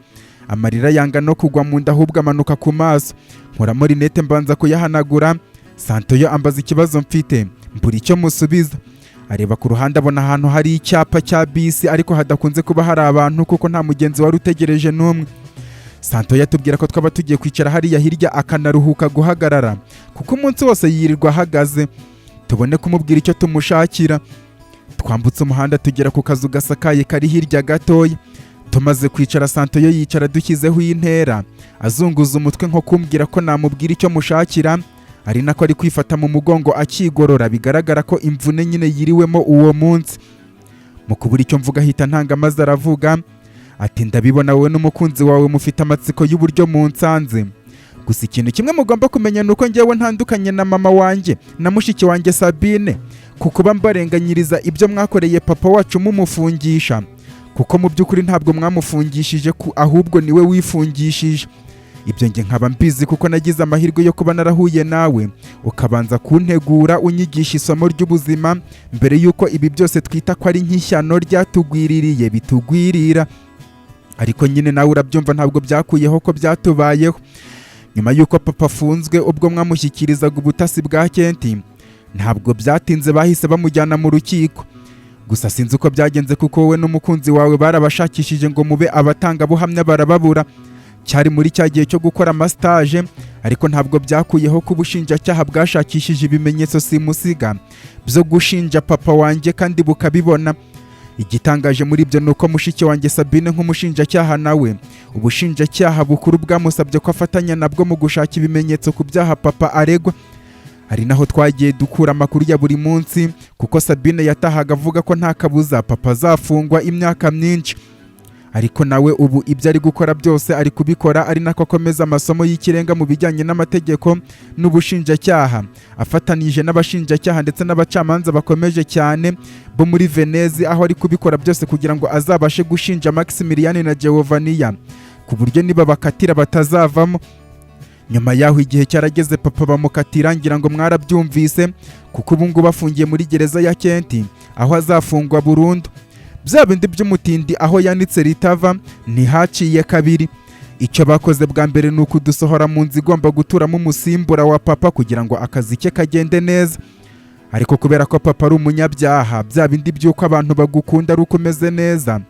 amarira yanga no kugwa mu nda, ahubwo amanuka ku maso. Nkuramo rinete, mbanza kuyahanagura. Santoyo ambaza ikibazo mfite, mbura icyo musubiza. Areba ku ruhande, abona ahantu hari icyapa cya bisi, ariko hadakunze kuba hari abantu kuko nta mugenzi wari utegereje n'umwe. Santo yatubwira ko twaba tugiye kwicara hariya hirya, akanaruhuka guhagarara kuko umunsi wose yirirwa ahagaze, tubone kumubwira icyo tumushakira. Twambutse umuhanda, tugera ku kazu gasakaye kari hirya gatoya. Tumaze kwicara, Santo yo yicara dushyizeho intera, azunguza umutwe nko kumbwira ko namubwira icyo mushakira, ari nako ari kwifata mu mugongo akigorora, bigaragara ko imvune nyine yiriwemo uwo munsi. Mu kubura icyo mvuga, ahita ntanga maze aravuga ati: "Ndabibona wowe n'umukunzi wawe mufite amatsiko y'uburyo munsanze. Gusa ikintu kimwe mugomba kumenya ni uko njyewe ntandukanye na mama wanjye na mushiki wanjye Sabine ku kuba mbarenganyiriza ibyo mwakoreye papa wacu mumufungisha, kuko mu by'ukuri ntabwo mwamufungishije, ahubwo niwe wifungishije. Ibyo njye nkaba mbizi kuko nagize amahirwe yo kuba narahuye nawe, ukabanza kuntegura, unyigisha isomo ry'ubuzima mbere y'uko ibi byose twita ko ari nk'ishyano ryatugwiririye bitugwirira. Ariko nyine nawe urabyumva, ntabwo byakuyeho ko byatubayeho. Nyuma y'uko papa afunzwe, ubwo mwamushyikirizaga ubutasi bwa Kenti, ntabwo byatinze bahise bamujyana mu rukiko. Gusa sinzi uko byagenze, kuko wowe n'umukunzi wawe barabashakishije ngo mube abatangabuhamya, barababura. Cyari muri cya gihe cyo gukora amasitaje, ariko ntabwo byakuyeho ko ubushinjacyaha bwashakishije ibimenyetso simusiga byo gushinja papa wanjye kandi bukabibona. Igitangaje muri ibyo ni uko mushiki wanjye Sabine, nk'umushinjacyaha, nawe ubushinjacyaha bukuru bwamusabye ko afatanya nabwo mu gushaka ibimenyetso ku byaha papa aregwa. Ari naho twagiye dukura amakuru ya buri munsi, kuko Sabine yatahaga avuga ko nta kabuza papa azafungwa imyaka myinshi. Ariko nawe ubu ibyo ari gukora byose ari kubikora ari nako akomeza amasomo y'ikirenga mu bijyanye n'amategeko n'ubushinjacyaha, afatanije n'abashinjacyaha ndetse n'abacamanza bakomeje cyane bo muri Venezi, aho ari kubikora byose kugira ngo azabashe gushinja Maximilian na Giovania, ku buryo niba bakatira batazavamo." Nyuma yaho igihe cyarageze, papa bamukatira, ngira ngo mwarabyumvise, kuko ubu ngubu afungiye muri gereza ya Kenti, aho azafungwa burundu. Bya bindi by'umutindi aho yanitse ritava, ntihaciye kabiri. Icyo bakoze bwa mbere ni ukudusohora mu nzu igomba guturamo umusimbura wa papa kugira ngo akazi ke kagende neza. Ariko kubera ko papa ari umunyabyaha, bya bindi by'uko abantu bagukunda ari uko umeze neza,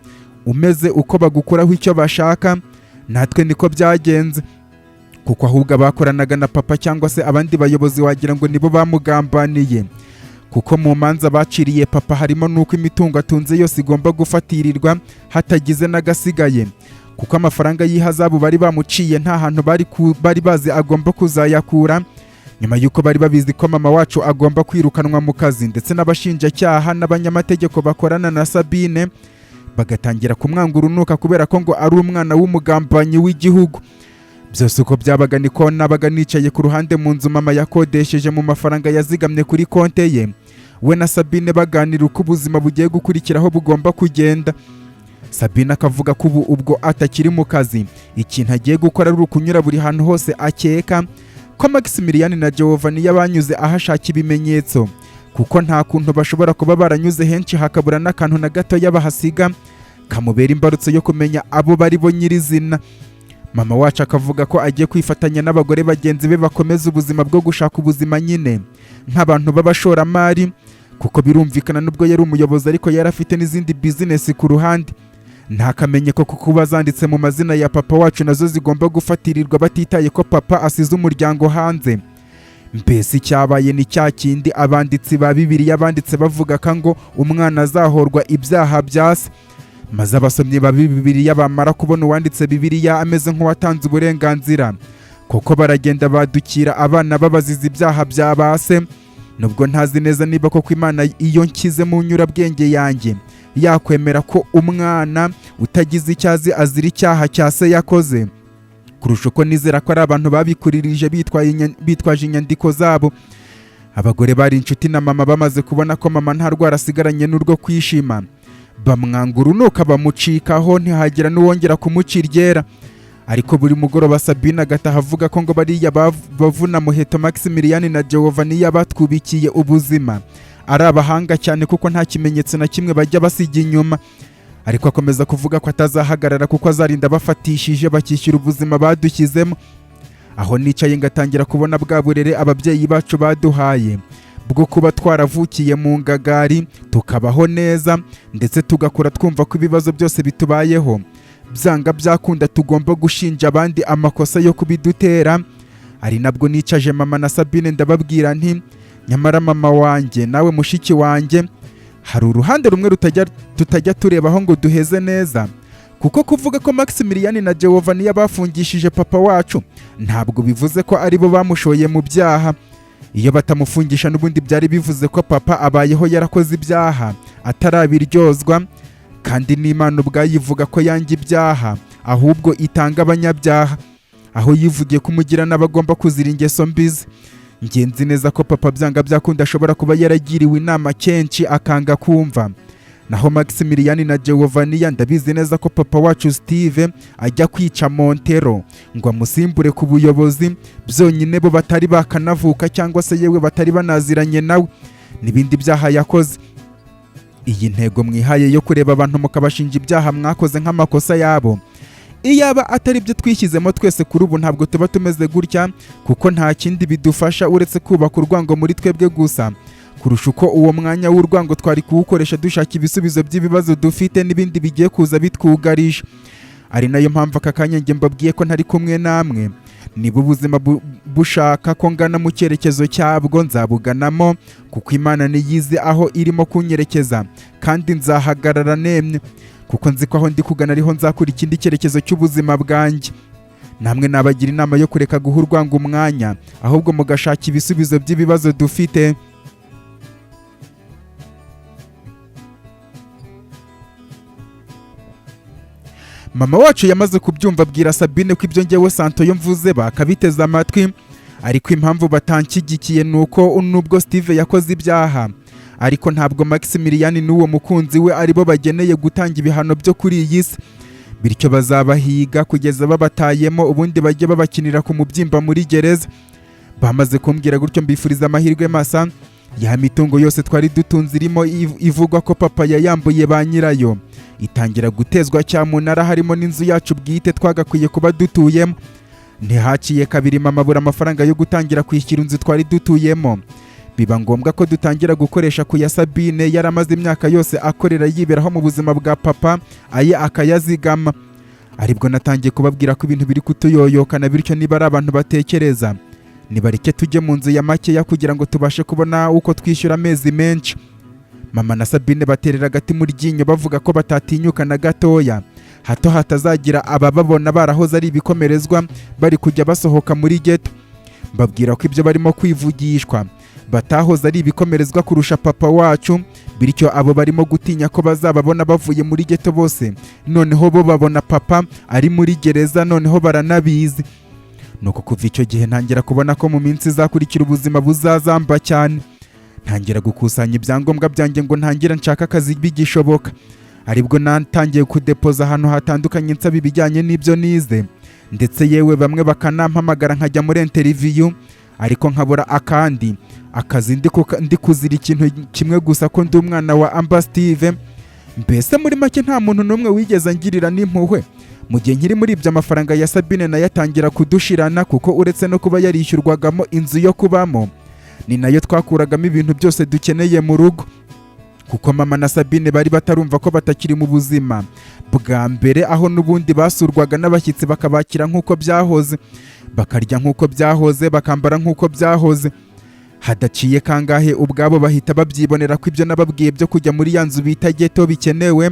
umeze uko bagukuraho icyo bashaka, natwe niko byagenze. Kuko ahubwo abakoranaga na papa cyangwa se abandi bayobozi wagira ngo nibo bamugambaniye, kuko mu manza baciriye papa harimo n'uko imitungo atunze yose igomba gufatirirwa hatagize n'agasigaye, kuko amafaranga y'ihazabu bari bamuciye nta hantu bari bazi agomba kuzayakura, nyuma y'uko bari babizi ko mama wacu agomba kwirukanwa mu kazi, ndetse n'abashinjacyaha n'abanyamategeko bakorana na Sabine bagatangira kumwanga urunuka kubera ko ngo ari umwana w'umugambanyi w'igihugu. Byose uko byabaga niko nabaga nicaye ku ruhande mu nzu mama yakodesheje mu mafaranga yazigamye kuri konte ye, we na Sabine baganira uko ubuzima bugiye gukurikiraho bugomba kugenda. Sabine akavuga ko ubu ubwo atakiri mu kazi, ikintu agiye gukora ari ukunyura buri hantu hose akeka ko Maximilian na Giovanni banyuze ahashaka ibimenyetso, kuko nta kuntu bashobora kuba baranyuze henshi hakabura n'akantu na gatoya bahasiga kamubera imbarutso yo kumenya abo bari bo nyirizina. Mama wacu akavuga ko agiye kwifatanya n'abagore bagenzi be bakomeza ubuzima bwo gushaka ubuzima nyine nk'abantu b'abashoramari, kuko birumvikana nubwo yari umuyobozi ariko yari afite n'izindi bizinesi ku ruhande. Ntakamenye ko kuba zanditse mu mazina ya papa wacu nazo zigomba gufatirirwa batitaye ko papa asize umuryango hanze. Mbese icyabaye ni cya kindi abanditsi ba Bibiliya banditse bavuga ko ngo umwana azahorwa ibyaha bya se, maze abasomyi ba Bibiliya bamara kubona uwanditse Bibiliya ameze nk'uwatanze uburenganzira, kuko baragenda badukira abana babaziza ibyaha bya ba se. Nubwo ntazi neza niba koko Imana iyo nshyize mu nyurabwenge yanjye yakwemera ko umwana utagize icyo azi azira icyaha cya se yakoze, kurusha uko nizera ko ari abantu babikuririje bitwaje inyandiko zabo. Abagore bari inshuti na mama bamaze kubona ko mama nta rwara asigaranye n'urwo kwishima, bamwanga urunuka bamucikaho, ntihagira n'uwongera kumuca iryera. Ariko buri mugoroba Sabine agataha avuga ko ngo bariya bavuna muheto Maximilian na Giovanni batwubikiye ubuzima ari abahanga cyane, kuko nta kimenyetso na kimwe bajya basiga inyuma. Ariko akomeza kuvuga ko atazahagarara kuko azarinda bafatishije bakishyura ubuzima badushyizemo. Aho nicaye ngatangira kubona bwa burere ababyeyi bacu baduhaye bwo kuba twaravukiye mu ngagari tukabaho neza, ndetse tugakura twumva ko ibibazo byose bitubayeho byanga byakunda tugomba gushinja abandi amakosa yo kubidutera. Ari nabwo nicaje mama na Sabine ndababwira nti nyamara mama wanjye nawe mushiki wanjye, hari uruhande rumwe tutajya turebaho ngo duheze neza, kuko kuvuga ko Maximilian na Giovanni bafungishije papa wacu ntabwo bivuze ko aribo bamushoye mu byaha. Iyo batamufungisha n'ubundi byari bivuze ko papa abayeho yarakoze ibyaha atarabiryozwa, kandi n'Imana ubwayo ivuga ko yanga ibyaha ahubwo itanga abanyabyaha, aho yivugiye ko umugiranabi agomba kuzira ingeso mbi ze. Ngenzi neza ko papa byanga byakunda ashobora kuba yaragiriwe inama kenshi akanga kumva. Naho Maximilian na Giovanni ndabizi neza ko papa wacu Steve ajya kwica Montero ngo amusimbure ku buyobozi, byonyine bo batari bakanavuka cyangwa se yewe batari banaziranye nawe n'ibindi byaha yakoze. Iyi ntego mwihaye yo kureba abantu mukabashinja ibyaha mwakoze nk'amakosa yabo, iyaba atari byo twishyizemo twese kuri ubu ntabwo tuba tumeze gutya, kuko nta kindi bidufasha uretse kubaka urwango muri twebwe gusa, kurusha uko uwo mwanya w'urwango twari kuwukoresha dushaka ibisubizo by'ibibazo dufite n'ibindi bigiye kuza bitwugarije. Ari nayo mpamvu aka kanya njye mbabwiye ko ntari kumwe namwe. Niba ubuzima bushaka ko ngana mu cyerekezo cyabwo nzabuganamo, kuko Imana niyizi aho irimo kunyerekeza, kandi nzahagarara nemye, kuko nzi ko aho ndi kugana ariho nzakura ikindi cyerekezo cy'ubuzima bwanjye. Namwe nabagira inama yo kureka guha urwango umwanya, ahubwo mugashaka ibisubizo by'ibibazo dufite. Mama wacu yamaze kubyumva abwira Sabine ko ibyo ngewe Santoyo mvuze bakabiteze amatwi, ariko impamvu batanshyigikiye ni uko nubwo Steve yakoze ibyaha, ariko ntabwo Maximilian n'uwo mukunzi we aribo bageneye gutanga ibihano byo kuri iyi si, bityo bazabahiga kugeza babatayemo, ubundi bajye babakinira ku mubyimba muri gereza. Bamaze kumbwira gutyo mbifuriza amahirwe masa. Ya mitungo yose twari dutunze irimo ivugwa ko papa yayambuye ba nyirayo itangira gutezwa cyamunara, harimo n'inzu yacu bwite twagakwiye kuba dutuyemo. Ntihaciye kabiri mama abura amafaranga yo gutangira kwishyura inzu twari dutuyemo, Biba ngombwa ko dutangira gukoresha ku ya Sabine yaramaze imyaka yose akorera yiberaho mu buzima bwa papa, aye akayazigama. Aribwo natangiye kubabwira ko ibintu biri kutuyoyokana, bityo niba ari abantu batekereza, nibareke tujye mu nzu ya makeya kugira ngo tubashe kubona uko twishyura amezi menshi. Mama na Sabine baterera agati mu ryinyo, bavuga ko batatinyuka na gatoya, hato hatazagira abababona barahoze ari ibikomerezwa bari kujya basohoka muri ghetto. Mbabwira ko ibyo barimo kwivugishwa, batahoze ari ibikomerezwa kurusha papa wacu, bityo abo barimo gutinya ko bazababona bavuye muri ghetto bose noneho bo babona papa ari muri gereza, noneho baranabizi. Nuko kuva icyo gihe ntangira kubona ko mu minsi izakurikira ubuzima buzazamba cyane. Ntangira gukusanya ibyangombwa byanjye ngo ntangire nshaka akazi bigishoboka. Aribwo natangiye kudepoza ahantu hatandukanye nsaba ibijyanye n'ibyo nize, ndetse yewe bamwe bakanampamagara nkajya muri interview, ariko nkabura akandi akazi ndi kuzira ikintu kimwe gusa, ko ndi umwana wa Amba Steve. Mbese muri make nta muntu n'umwe wigeze angirira n'impuhwe. Mu gihe nkiri muri ibyo, amafaranga ya Sabine nayo atangira kudushirana, kuko uretse no kuba yarishyurwagamo inzu yo kubamo, ni nayo twakuragamo ibintu byose dukeneye mu rugo, kuko mama na Sabine bari batarumva ko batakiri mu buzima bwa mbere, aho n'ubundi basurwaga n'abashyitsi bakabakira nk'uko byahoze, bakarya nk'uko byahoze, bakambara nk'uko byahoze. Hadaciye kangahe ubwabo bahita babyibonera ko ibyo nababwiye byo kujya muri ya nzu bita ghetto bikenewe.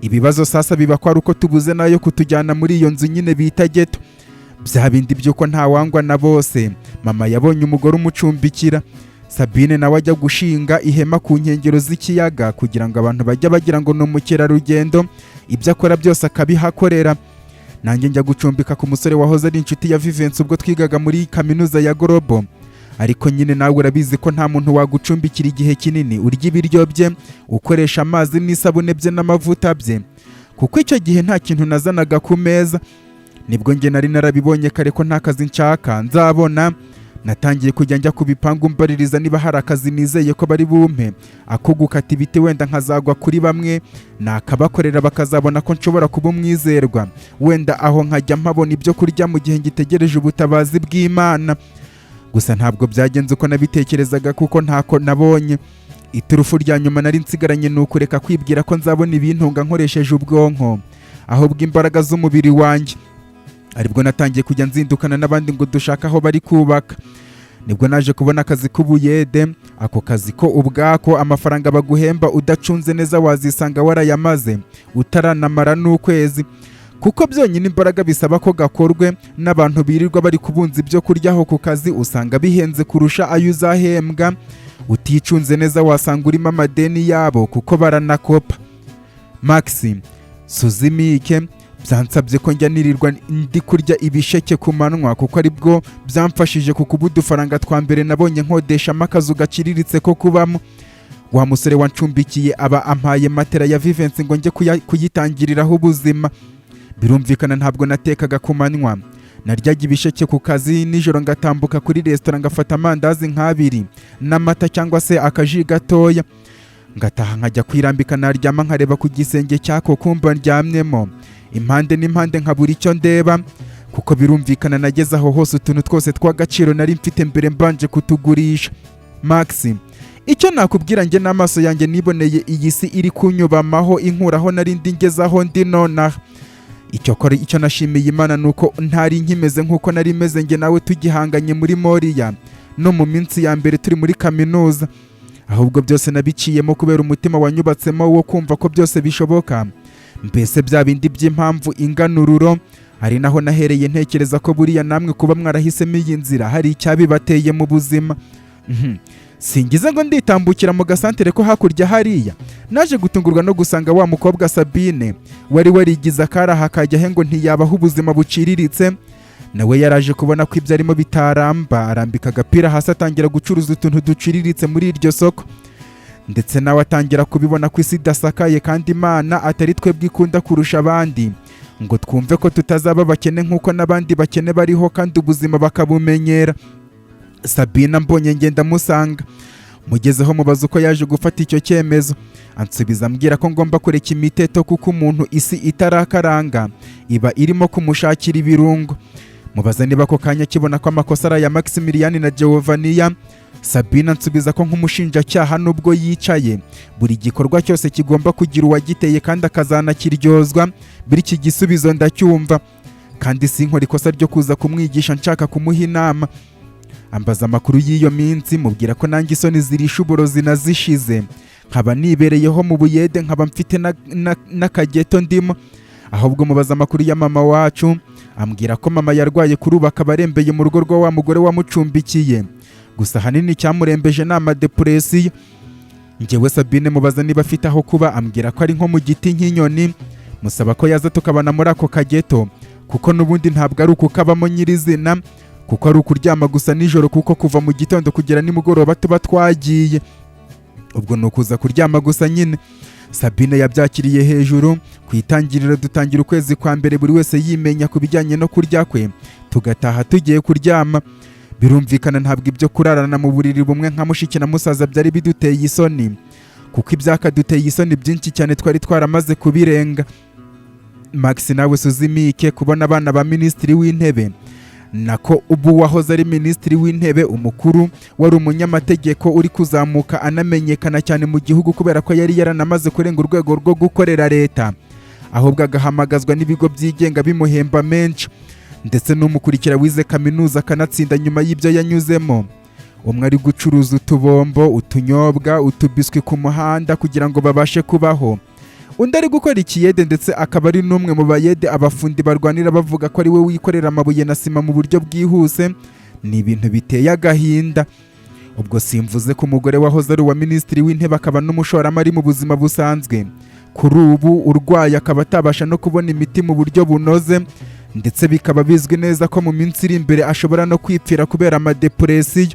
Ibibazo sasa biba ko ari uko tubuze nayo kutujyana muri iyo nzu nyine bita ghetto. Bya bindi by'uko ntawangwa na bose, mama yabonye umugore umucumbikira, Sabine nawe ajya gushinga ihema ku nkengero z'ikiyaga kugira ngo abantu bajye bagira ngo ni umukerarugendo, ibyo akora byose akabihakorera. Nanjye njya gucumbika ku musore wahoze ari inshuti ya Vivensi ubwo twigaga muri kaminuza ya Global. Ariko nyine nawe urabizi ko nta muntu wagucumbikira igihe kinini urya ibiryo bye, ukoresha amazi n'isabune bye n'amavuta bye, kuko icyo gihe nta kintu nazanaga ku meza. Nibwo njye nari narabibonye kare ko nta kazi nshaka nzabona. Natangiye kujya njya ku bipangu mbaririza niba hari akazi nizeye ko bari bumpe, ako gukata ibiti, wenda nkazagwa kuri bamwe nakabakorera bakazabona ko nshobora kuba umwizerwa, wenda aho nkajya mpabona ibyo kurya mu gihe ngitegereje ubutabazi bw'Imana. Gusa ntabwo byagenze uko nabitekerezaga, kuko ntako nabonye. Iturufu rya nyuma nari nsigaranye ni ukureka kwibwira ko nzabona ibintunga nkoresheje ubwonko, ahubwo imbaraga z'umubiri wanjye. Aribwo natangiye kujya nzindukana n'abandi ngo dushake aho bari kubaka. Nibwo naje kubona akazi k'ubuyede. Ako kazi ko ubwako amafaranga baguhemba, udacunze neza wazisanga warayamaze utaranamara n'ukwezi, kuko byonyine imbaraga bisaba ko gakorwe n'abantu birirwa bari kubunza ibyo kurya aho ku kazi, usanga bihenze kurusha ayo uzahembwa. Uticunze neza wasanga urimo amadeni yabo, kuko baranakopa. Maxi Suzimike, byansabye ko njya nirirwa ndi kurya ibisheke ku manywa, kuko aribwo byamfashije ku kuba udufaranga twa mbere nabonye nkodeshamo akazu gaciriritse ko kubamo. Wa musore wancumbikiye aba ampaye matera ya Vivensi ngo njye kuyitangiriraho ubuzima. Birumvikana ntabwo natekaga ku manywa, naryaga ibisheke ku kazi, nijoro ngatambuka kuri resitora ngafata amandazi nk'abiri n'amata cyangwa se akaji gatoya, ngataha nkajya kwirambika, naryama nkareba ku gisenge cy'ako kumba ndyamyemo, impande n'impande nkabura icyo ndeba, kuko birumvikana nageze aho hose utuntu twose tw'agaciro nari mfite mbere mbanje kutugurisha. Max, icyo nakubwira, njye n'amaso yanjye niboneye iyi si iri kunyubamaho inkuraho nari ndi ngeze aho ndi nonaha. Icyo kora, icyo nashimiye Imana ni uko ntari nkimeze nk'uko nari meze njye nawe tugihanganye muri Moriya no mu minsi ya mbere turi muri kaminuza, ahubwo byose nabiciyemo kubera umutima wanyubatsemo wo kumva ko byose bishoboka, mbese bya bindi by'impamvu inganururo. Ari naho nahereye ntekereza ko buriya namwe kuba mwarahisemo iyi nzira hari icyabibateye mu buzima. Singize ngo nditambukira mu gasantere ko hakurya hariya, naje gutungurwa no gusanga wa mukobwa Sabine wari warigize akaraha akajya he ngo ntiyabaho ubuzima buciriritse, nawe yaraje kubona ko ibyo arimo bitaramba, arambika agapira hasi atangira gucuruza utuntu duciriritse muri iryo soko. Ndetse nawe atangira kubibona ko isi idasakaye kandi Imana atari twebwe ikunda kurusha abandi, ngo twumve ko tutazaba abakene nk'uko n'abandi bakene bariho kandi ubuzima bakabumenyera. Sabina mbonye ngenda musanga, mugezeho mubaza uko yaje gufata icyo cyemezo, ansubiza ambwira ko ngomba kureka imiteto, kuko umuntu isi itarakaranga iba irimo kumushakira ibirungo. Mubaza niba ako kanya akibona ko amakosa ari aya Maximilian na Giovania. Sabine ansubiza ko nk'umushinjacyaha, nubwo yicaye, buri gikorwa cyose kigomba kugira uwagiteye kandi akazanakiryozwa. Bityo igisubizo ndacyumva kandi sinkora ikosa ryo kuza kumwigisha nshaka kumuha inama. Ambaza amakuru y'iyo minsi, mubwira ko nanjye isoni zirisha uburozi nazishize, nkaba nibereyeho mu buyede, nkaba mfite n'akageto ndimo. Ahubwo mubaza amakuru ya mama wacu, ambwira ko mama yarwaye, kuri ubu akaba arembeye mu rugo rwa wa mugore wamucumbikiye. Gusa ahanini icyamurembeje ni amadepression. Njyewe Sabine mubaza niba afite aho kuba, ambwira ko ari nko mu giti nk'inyoni. Musaba ko yaza tukabana muri ako kageto, kuko n'ubundi ntabwo ari ukukabamo nyirizina, kuko ari ukuryama gusa nijoro, kuko kuva mu gitondo kugera nimugoroba tuba twagiye, ubwo ni ukuza kuryama gusa nyine. Sabine yabyakiriye hejuru. Ku itangiriro dutangira ukwezi kwa mbere buri wese yimenya ku bijyanye no kurya kwe, tugataha tugiye kuryama. Birumvikana, ntabwo ibyo kurarana mu buriri bumwe nka mushiki na musaza byari biduteye isoni, kuko ibyakaduteye isoni byinshi cyane twari twaramaze kubirenga. Max nawe suzimike kubona abana ba minisitiri w'intebe, nako ubu wahoze ari minisitiri w'intebe umukuru, wari umunyamategeko uri kuzamuka anamenyekana cyane mu gihugu, kubera ko yari yaranamaze kurenga urwego rwo gukorera leta, ahubwo agahamagazwa n'ibigo byigenga bimuhemba menshi, ndetse n'umukurikira wize kaminuza akanatsinda nyuma y'ibyo yanyuzemo. Umwe ari gucuruza utubombo, utunyobwa, utubiswi ku muhanda kugira ngo babashe kubaho, undi ari gukora ikiyede, ndetse akaba ari n'umwe mu bayede abafundi barwanira, bavuga ko ari we wikorera amabuye na sima mu buryo bwihuse. Ni ibintu biteye agahinda. Ubwo simvuze ko umugore wahoze ari uwa minisitiri w'intebe akaba n'umushoramari mu buzima busanzwe, kuri ubu urwaye, akaba atabasha no kubona imiti mu buryo bunoze, ndetse bikaba bizwi neza ko mu minsi iri imbere ashobora no kwipfira kubera amadepression.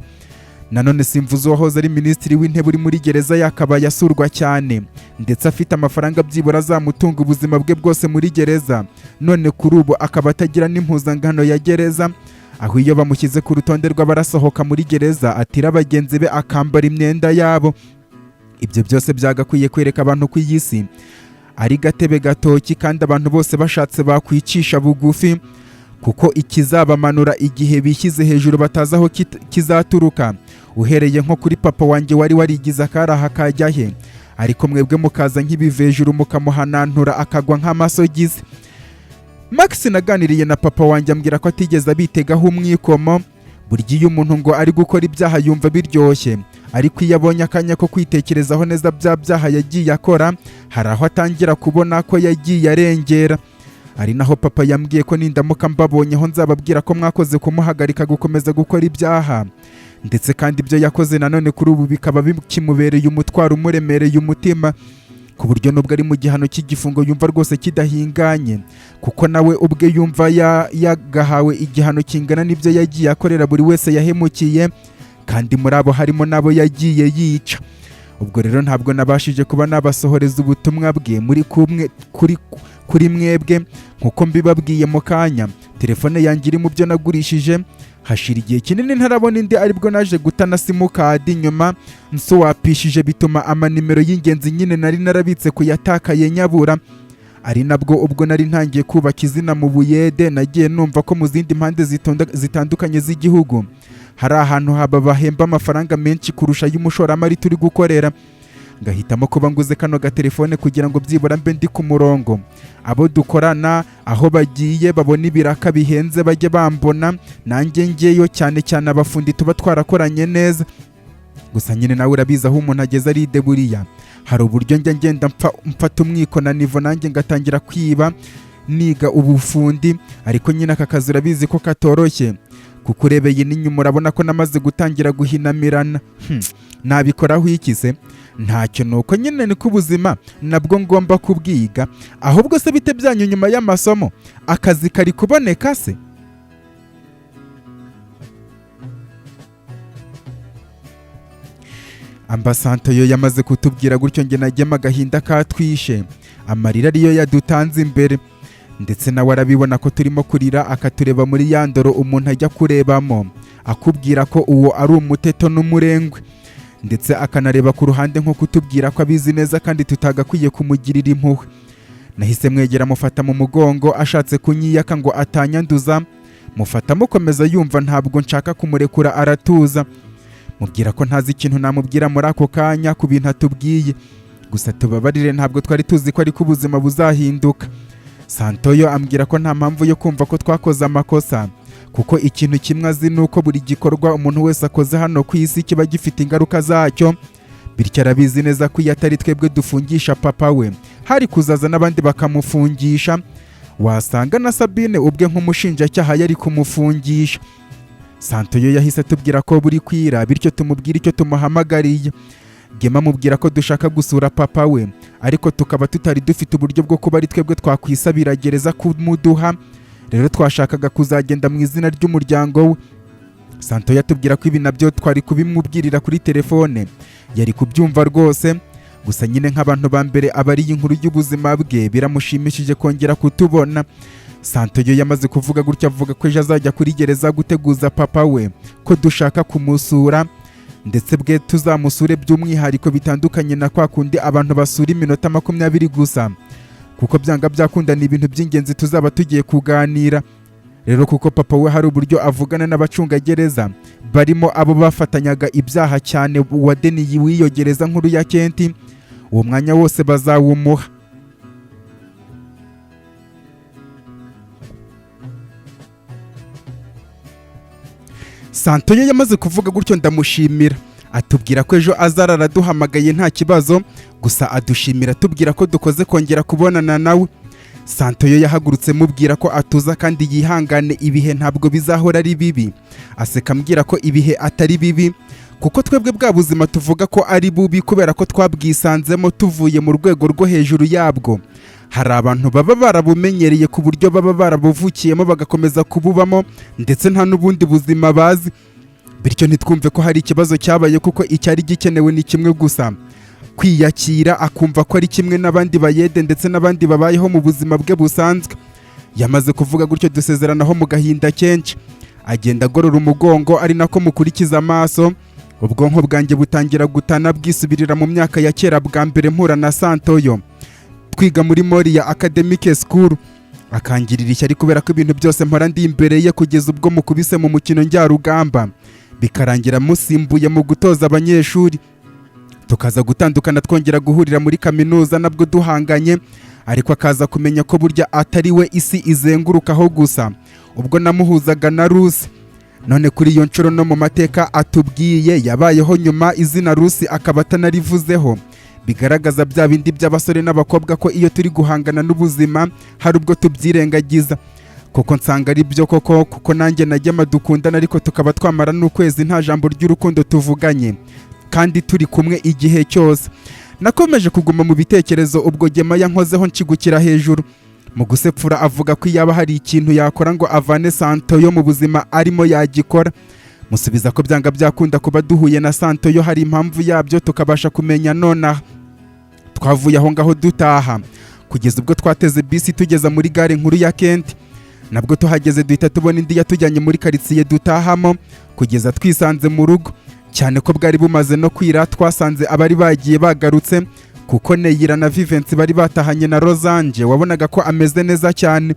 Nanone simvuze uwahoze ari minisitiri w'intebe uri muri gereza, yakabaye asurwa cyane, ndetse afite amafaranga byibura azamutunga ubuzima bwe bwose muri gereza, none kuri ubu akaba atagira n'impuzangano ya gereza, aho iyo bamushyize ku rutonde rw'abarasohoka muri gereza atira bagenzi be akambara imyenda yabo. Ibyo byose byagakwiye kwereka abantu ko iyi si ari gatebe gatoki, kandi abantu bose bashatse bakwicisha bugufi, kuko ikizabamanura igihe bishyize hejuru batazi aho kizaturuka. Uhereye nko kuri papa wanjye wari warigize akaraha kajya he, ariko mwebwe mukaza nk'ibivejuru mukamuhanantura akagwa nk'amasogizi. Max naganiriye na papa wanjye, ambwira ko atigeze abitegaho umwikomo. Burya iyo umuntu ngo ari gukora ibyaha yumva biryoshye, ariko iyo abonye akanya ko kwitekerezaho neza bya byaha yagiye akora, hari aho atangira kubona ko yagiye arengera. Ari naho papa yambwiye ko nindamuka mbabonyeho nzababwira ko mwakoze kumuhagarika gukomeza gukora ibyaha, ndetse kandi ibyo yakoze nanone kuri ubu bikaba bikimubereye umutwaro umuremereye umutima, ku buryo nubwo ari mu gihano cy'igifungo yumva rwose kidahinganye, kuko nawe ubwe yumva yagahawe igihano kingana n'ibyo yagiye akorera buri wese yahemukiye, kandi muri abo harimo n'abo yagiye yica. Ubwo rero ntabwo nabashije kuba nabasohoreza ubutumwa bwe muri kumwe kuri mwebwe nkuko mbibabwiye mu kanya. Telefone yanjye iri mu byo nagurishije, hashira igihe kinini ntarabona indi, aribwo naje guta na simukadi nyuma nswapishije, bituma amanimero y'ingenzi nyine nari narabitse kuyatakaye nyabura. Ari nabwo ubwo nari ntangiye kubaka izina mu buyede, nagiye numva ko mu zindi mpande zitandukanye z'igihugu hari ahantu haba bahemba amafaranga menshi kurusha ay'umushoramari turi gukorera, ngahitamo kuba nguze kano gatelefone kugira ngo byibura mbe ndi ku murongo, abo dukorana aho bagiye babona ibiraka bihenze bajye bambona nanjye ngeyo, cyane cyane abafundi tuba twarakoranye neza. Gusa nyine nawe urabizi, aho umuntu ageze aride. Buriya hari uburyo njya ngenda mfata umwiko na niveau, nanjye ngatangira kwiba niga ubufundi, ariko nyine aka kazi urabizi ko katoroshye, kuko urebeye n'inyuma urabona ko namaze gutangira guhinamirana. Nabikoraho iki se? Ntacyo, nuko nyine niko ubuzima nabwo ngomba kubwiga. Ahubwo se bite byanyu nyuma y'amasomo? Akazi kari kuboneka se? Ambasanto yo yamaze kutubwira gutyo, njye najyemo agahinda katwishe, amarira ariyo yadutanze imbere, ndetse nawe arabibona ko turimo kurira, akatureba muri ya ndoro umuntu ajya kurebamo akubwira ko uwo ari umuteto n'umurengwe, ndetse akanareba ku ruhande nko kutubwira ko abizi neza kandi tutagakwiye kumugirira impuhwe. Nahise mwegera, mufata mu mugongo, ashatse kunyiyaka ngo atanyanduza, mufata mukomeza, yumva ntabwo nshaka kumurekura, aratuza. Mubwira ko ntazi ikintu namubwira muri ako kanya ku bintu atubwiye, gusa tubabarire, ntabwo twari tuzi ko ariko ubuzima buzahinduka. Santoyo ambwira ko nta mpamvu yo kumva ko twakoze amakosa, kuko ikintu kimwe azi ni uko buri gikorwa umuntu wese akoze hano ku isi kiba gifite ingaruka zacyo. Bityo arabizi neza ko iyo atari twebwe dufungisha papa we, hari kuzaza n'abandi bakamufungisha, wasanga na Sabine ubwe nk'umushinjacyaha yari kumufungisha. Santoyo yahise atubwira ko buri kwira, bityo tumubwira icyo tumuhamagariye. Gema amubwira ko dushaka gusura papa we, ariko tukaba tutari dufite uburyo bwo kuba ari twebwe twakwisabira gereza kumuduha, rero twashakaga kuzagenda mu izina ry'umuryango we. Santoyo atubwira ko ibi nabyo twari kubimubwirira kuri telefone, yari kubyumva rwose. Gusa nyine nk'abantu ba mbere abariye inkuru y'ubuzima bwe, biramushimishije kongera kutubona. Santoyo yamaze kuvuga gutya, avuga ko ejo azajya kuri gereza guteguza papa we ko dushaka kumusura, ndetse bwe tuzamusure by'umwihariko, bitandukanye na kwa kundi abantu basura iminota 20 gusa, kuko byanga byakunda ni ibintu by'ingenzi tuzaba tugiye kuganira. Rero kuko papa we hari uburyo avugana n'abacungagereza, barimo abo bafatanyaga ibyaha, cyane wa Deni w'iyo gereza nkuru ya Kenti, uwo mwanya wose bazawumuha. Santoyo yamaze kuvuga gutyo ndamushimira, atubwira ko ejo azarara aduhamagaye nta kibazo, gusa adushimira atubwira ko dukoze kongera kubonana nawe. Santoyo yahagurutse mubwira ko atuza kandi yihangane, ibihe ntabwo bizahora ari bibi. Aseka ambwira ko ibihe atari bibi, kuko twebwe bwa buzima tuvuga ko ari bubi kubera ko twabwisanzemo tuvuye mu rwego rwo hejuru yabwo. Hari abantu baba barabumenyereye ku buryo baba barabuvukiyemo bagakomeza kububamo, ndetse nta n'ubundi buzima bazi. Bityo ntitwumve ko hari ikibazo cyabaye, kuko icyari gikenewe ni kimwe gusa: kwiyakira, akumva ko ari kimwe n'abandi bayede ndetse n'abandi babayeho mu buzima bwe busanzwe. Yamaze kuvuga gutyo dusezeranaho mu gahinda kenshi, agenda agorora umugongo ari nako mukurikiza amaso. Ubwonko bwanjye butangira gutana bwisubirira mu myaka ya kera, bwa mbere mpura na Santoyo twiga muri Moriya Academic School, akangirira ishyari kubera ko ibintu byose mpora ndi imbere ye, kugeza ubwo mukubise mu mukino njyarugamba bikarangira musimbuye mu gutoza abanyeshuri, tukaza gutandukana, twongera guhurira muri kaminuza nabwo duhanganye, ariko akaza kumenya ko burya atari we isi izengurukaho gusa ubwo namuhuzaga na Rusi. None kuri iyo nshuro no mu mateka atubwiye yabayeho nyuma, izina Rusi akaba atanarivuzeho, bigaragaza bya bindi by'abasore n'abakobwa ko iyo turi guhangana n'ubuzima hari ubwo tubyirengagiza. Kuko nsanga ari byo koko, kuko nanjye na Gema dukundana, ariko tukaba twamara n'ukwezi nta jambo ry'urukundo tuvuganye kandi turi kumwe igihe cyose. Nakomeje kuguma mu bitekerezo ubwo Gema yankozeho nshigukira hejuru. Mu gusepfura avuga ko iyaba hari ikintu yakora ngo avane Santoyo mu buzima arimo yagikora. Musubiza ko byanga byakunda kuba duhuye na Santoyo hari impamvu yabyo, tukabasha kumenya nonaha. Twavuye aho ngaho dutaha, kugeza ubwo twateze bisi tugeza muri gare nkuru ya Kenti. Nabwo tuhageze duhita tubona indi yatujyanye muri karitsiye dutahamo, kugeza twisanze mu rugo. Cyane ko bwari bumaze no kwira, twasanze abari bagiye bagarutse, kuko Neyira na Vivensi bari batahanye na Rosange, wabonaga ko ameze neza cyane.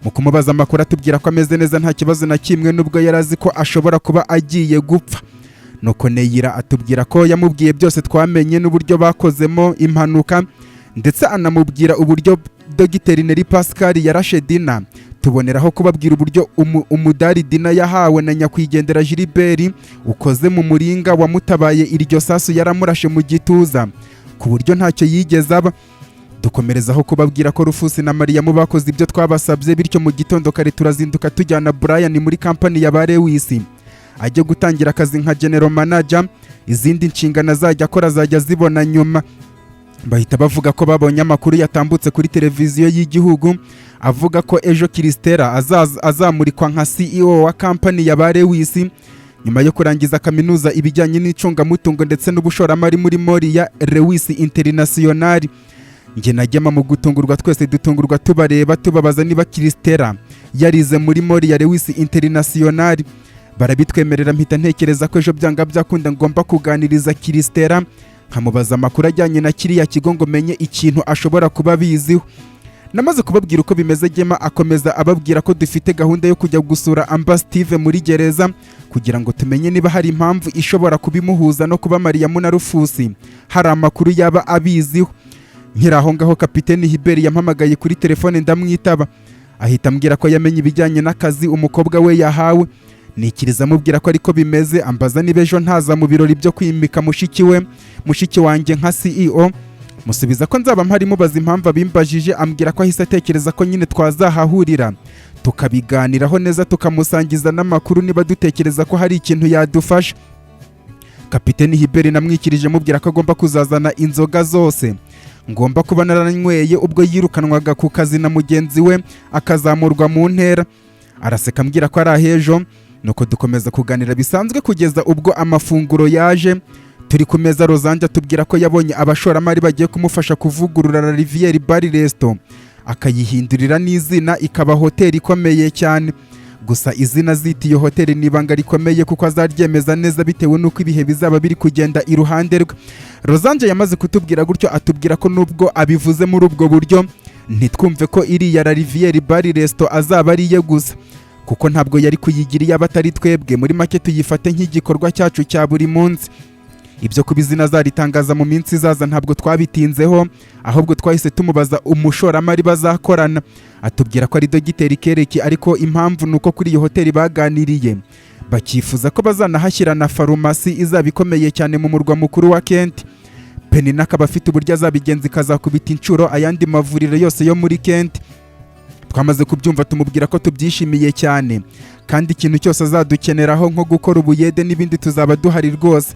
Mu kumubaza amakuru atubwira ko ameze neza nta kibazo na kimwe, nubwo yari azi ko ashobora kuba agiye gupfa. Nuko Neyira atubwira ko yamubwiye byose twamenye n'uburyo bakozemo impanuka, ndetse anamubwira uburyo Dogiteri Neri Pascal yarashe Dina. Tuboneraho kubabwira uburyo umudari Dina yahawe na nyakwigendera Gilbert ukoze mu muringa wamutabaye iryo sasu yaramurashe mu gituza, ku buryo ntacyo yigeze aba. Dukomerezaho kubabwira ko Rufusi na Mariyamu bakoze ibyo twabasabye, bityo mu gitondo kare turazinduka tujyana Brian muri kampani ya ba Lewis ajye gutangira akazi nka general manager, izindi nshingano azajya akora azajya azibona nyuma. Bahita bavuga ko babonye amakuru yatambutse kuri televiziyo y'igihugu avuga ko ejo Christella azamurikwa nka CEO wa kampani ya ba Lewis nyuma yo kurangiza kaminuza ibijyanye n'icungamutungo ndetse n'ubushoramari muri Moriya Lewis International. Njye na Gema mu gutungurwa twese dutungurwa tubareba, tubabaza niba Christella yarize muri Moriya Lewis International. Barabitwemerera. Mpita ntekereza ko ejo byanga byakunda ngomba kuganiriza Christella nkamubaza amakuru ajyanye na kiriya kigo ngo menye ikintu ashobora kuba abiziho. Namaze kubabwira uko bimeze, Gema akomeza ababwira ko dufite gahunda yo kujya gusura Amba Steve muri gereza kugira ngo tumenye niba hari impamvu ishobora kubimuhuza no kuba Mariyamu na Rufusi hari amakuru yaba abiziho. Nkiri aho ngaho, kapiteni Hiberi yampamagaye kuri telefone, ndamwitaba, ahita ambwira ko yamenye ibijyanye n'akazi umukobwa we yahawe. Nikiriza amubwira ko ariko bimeze, ambaza niba ejo ntaza mu birori byo kwimika mushiki we, mushiki wanjye nka CEO. Musubiza ko nzaba mpari. Mubaza impamvu abimbajije, ambwira ko ahise atekereza ko nyine twazahahurira tukabiganiraho neza, tukamusangiza n'amakuru niba dutekereza ko hari ikintu yadufasha. Kapiteni Hiberi namwikirije mubwira ko agomba kuzazana inzoga zose ngomba kuba naranyweye ubwo yirukanwaga ku kazi na mugenzi we akazamurwa mu ntera. Araseka ambwira ko ari ahejo. Nuko dukomeza kuganira bisanzwe kugeza ubwo amafunguro yaje. Turi ku meza, Rozanja atubwira ko yabonye abashoramari bagiye kumufasha kuvugurura La Rivière Bar Resto, akayihindurira n'izina ikaba hoteli ikomeye cyane. Gusa izina azita iyo hoteli ni ibanga rikomeye, kuko azaryemeza neza bitewe n'uko ibihe bizaba biri kugenda iruhande rwe. Rozanje yamaze kutubwira gutyo, atubwira ko nubwo abivuze muri ubwo buryo, ntitwumve ko iriya La Rivière Bar Resto azaba ari iye gusa, kuko ntabwo yari kuyigira iyaba atari twebwe. Muri make tuyifate nk'igikorwa cyacu cya buri munsi. Ibyo kuba izina azaritangaza mu minsi izaza ntabwo twabitinzeho, ahubwo twahise tumubaza umushoramari bazakorana, atubwira ko ari Dogiteri Kereki, ariko impamvu ni uko kuri iyo hoteli baganiriye bakifuza ko bazanahashyira na farumasi izaba ikomeye cyane mu murwa mukuru wa Kent. Penina akaba afite uburyo azabigenza ikazakubita inshuro ayandi mavuriro yose yo muri Kent. Twamaze kubyumva, tumubwira ko tubyishimiye cyane, kandi ikintu cyose azadukeneraho nko gukora ubuyede n'ibindi tuzaba duhari rwose.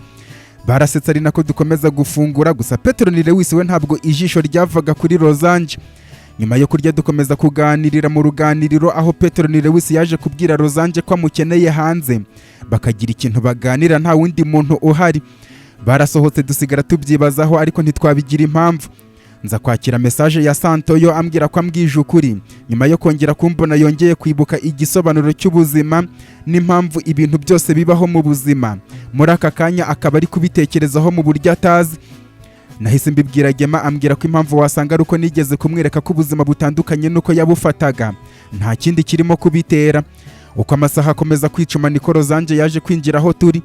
Barasetse ari nako dukomeza gufungura. Gusa Petero ni Lewis we ntabwo ijisho ryavaga kuri Rozanje. Nyuma yo kurya dukomeza kuganirira mu ruganiriro, aho Petero ni Lewis yaje kubwira Rozanje ko amukeneye hanze, bakagira ikintu baganira nta wundi muntu uhari. Barasohotse, dusigara tubyibazaho, ariko ntitwabigira impamvu. Nza kwakira message ya Santoyo ambwira ko ambwije ukuri, nyuma yo kongera kumbona yongeye kwibuka igisobanuro cy'ubuzima n'impamvu ibintu byose bibaho mu buzima. Muri aka kanya akaba ari kubitekerezaho mu buryo atazi. Nahise mbibwira Gema, ambwira ko impamvu wasanga ari uko nigeze kumwereka ko ubuzima butandukanye n'uko yabufataga, nta kindi kirimo kubitera. Uko amasaha akomeza kwicuma niko Rozanje yaje kwinjira aho turi.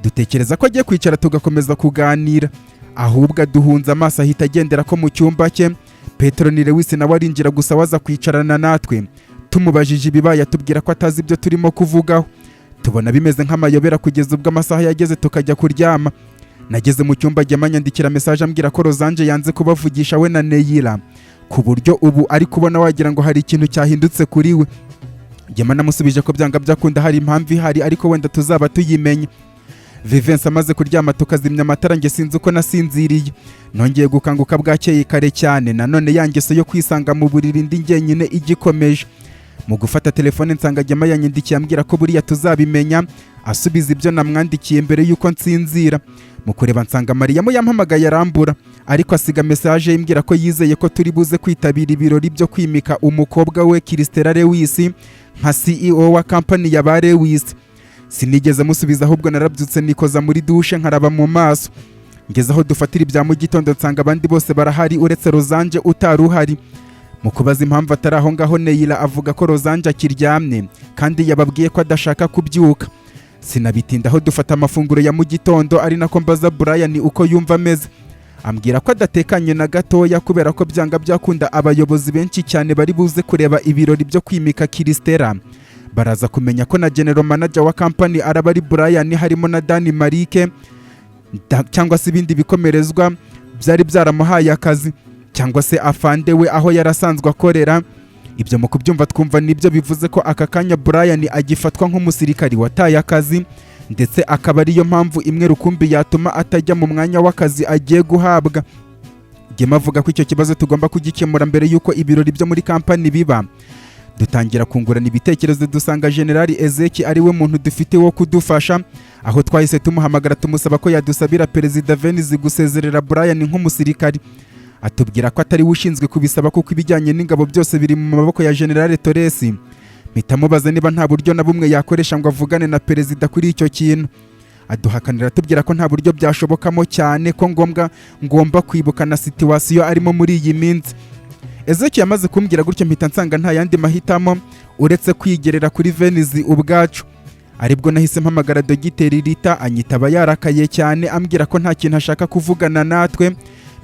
Dutekereza ko agiye kwicara tugakomeza kuganira, ahubwo aduhunze amaso ahita agendera ko mu cyumba cye. Petero ni Lewis nawe arinjira, gusa waza kwicarana natwe. Tumubajije ibibaye, atubwira ko atazi ibyo turimo kuvugaho. Tubona bimeze nk'amayobera kugeza ubwo amasaha yageze tukajya kuryama. Nageze mu cyumba, ajya anyandikira message ambwira ko Rozanje yanze kubavugisha we na Neyira, ku buryo ubu ari kubona wagira ngo hari ikintu cyahindutse kuri we. Gema namusubije ko byanga byakunda hari impamvu ihari, ariko wenda tuzaba tuyimenya. Vivensi amaze kuryama tukazimya amatara, njye sinzi uko nasinziriye. Nongeye gukanguka bwakeye kare cyane, nanone ya ngeso yo kwisanga mu buriri ndi njyenyine igikomeje. Mu gufata telefone nsanga Gema yanyandikiye ambwira ko buriya tuzabimenya, asubiza ibyo namwandikiye mbere y'uko nsinzira. Mu kureba nsanga Mariyamu yampamagaye arambura, ariko asiga message imbwira ko yizeye ko turi buze kwitabira ibirori byo kwimika umukobwa we Christella Lewis nka CEO wa kampani ya ba Lewis. Sinigeze musubiza, ahubwo narabyutse nikoza muri douche, nkaraba mu maso. Ngeze aho dufatira ibya mu gitondo nsanga abandi bose barahari uretse Rozanje utari uhari. Mu kubaza impamvu atari aho ngaho, Neyira avuga ko Rozanje akiryamye kandi yababwiye ko adashaka kubyuka. Sinabitindaho, dufata amafunguro ya mu gitondo, ari nako mbaza Brian uko yumva ameze. Ambwira ko adatekanye na gatoya, kubera ko byanga byakunda abayobozi benshi cyane bari buze kureba ibirori byo kwimika Christella baraza kumenya ko na general manager wa kampani araba ari Brian, harimo na Dani Marike cyangwa se ibindi bikomerezwa byari byaramuhaye akazi, cyangwa se afande we aho yarasanzwe akorera. Ibyo mu kubyumva twumva nibyo, bivuze ko aka kanya Brian agifatwa nk'umusirikari wataye akazi, ndetse akaba ariyo mpamvu imwe rukumbi yatuma atajya mu mwanya w'akazi agiye guhabwa. Gema avuga ko icyo kibazo tugomba kugikemura mbere y'uko ibirori byo muri kampani biba. Dutangira kungurana ibitekerezo, dusanga Generali Ezeki ari we muntu dufite wo kudufasha, aho twahise tumuhamagara tumusaba ko yadusabira Perezida Venizi gusezerera Brian nk'umusirikari. Atubwira ko atari we ushinzwe kubisaba, kuko ibijyanye n'ingabo byose biri mu maboko ya Generale Toresi. Mpita mubaza niba nta buryo na bumwe yakoresha ngo avugane na perezida kuri icyo kintu. Aduhakanira atubwira ko nta buryo byashobokamo, cyane ko ngombwa ngomba kwibuka na situation arimo muri iyi minsi. Ezekiel yamaze kumbwira gutyo, mpita nsanga nta yandi mahitamo uretse kwigerera kuri Venizi ubwacu. Aribwo nahise mpamagara Dogiteri Rita, anyitaba yarakaye cyane, ambwira ko nta kintu ashaka kuvugana natwe,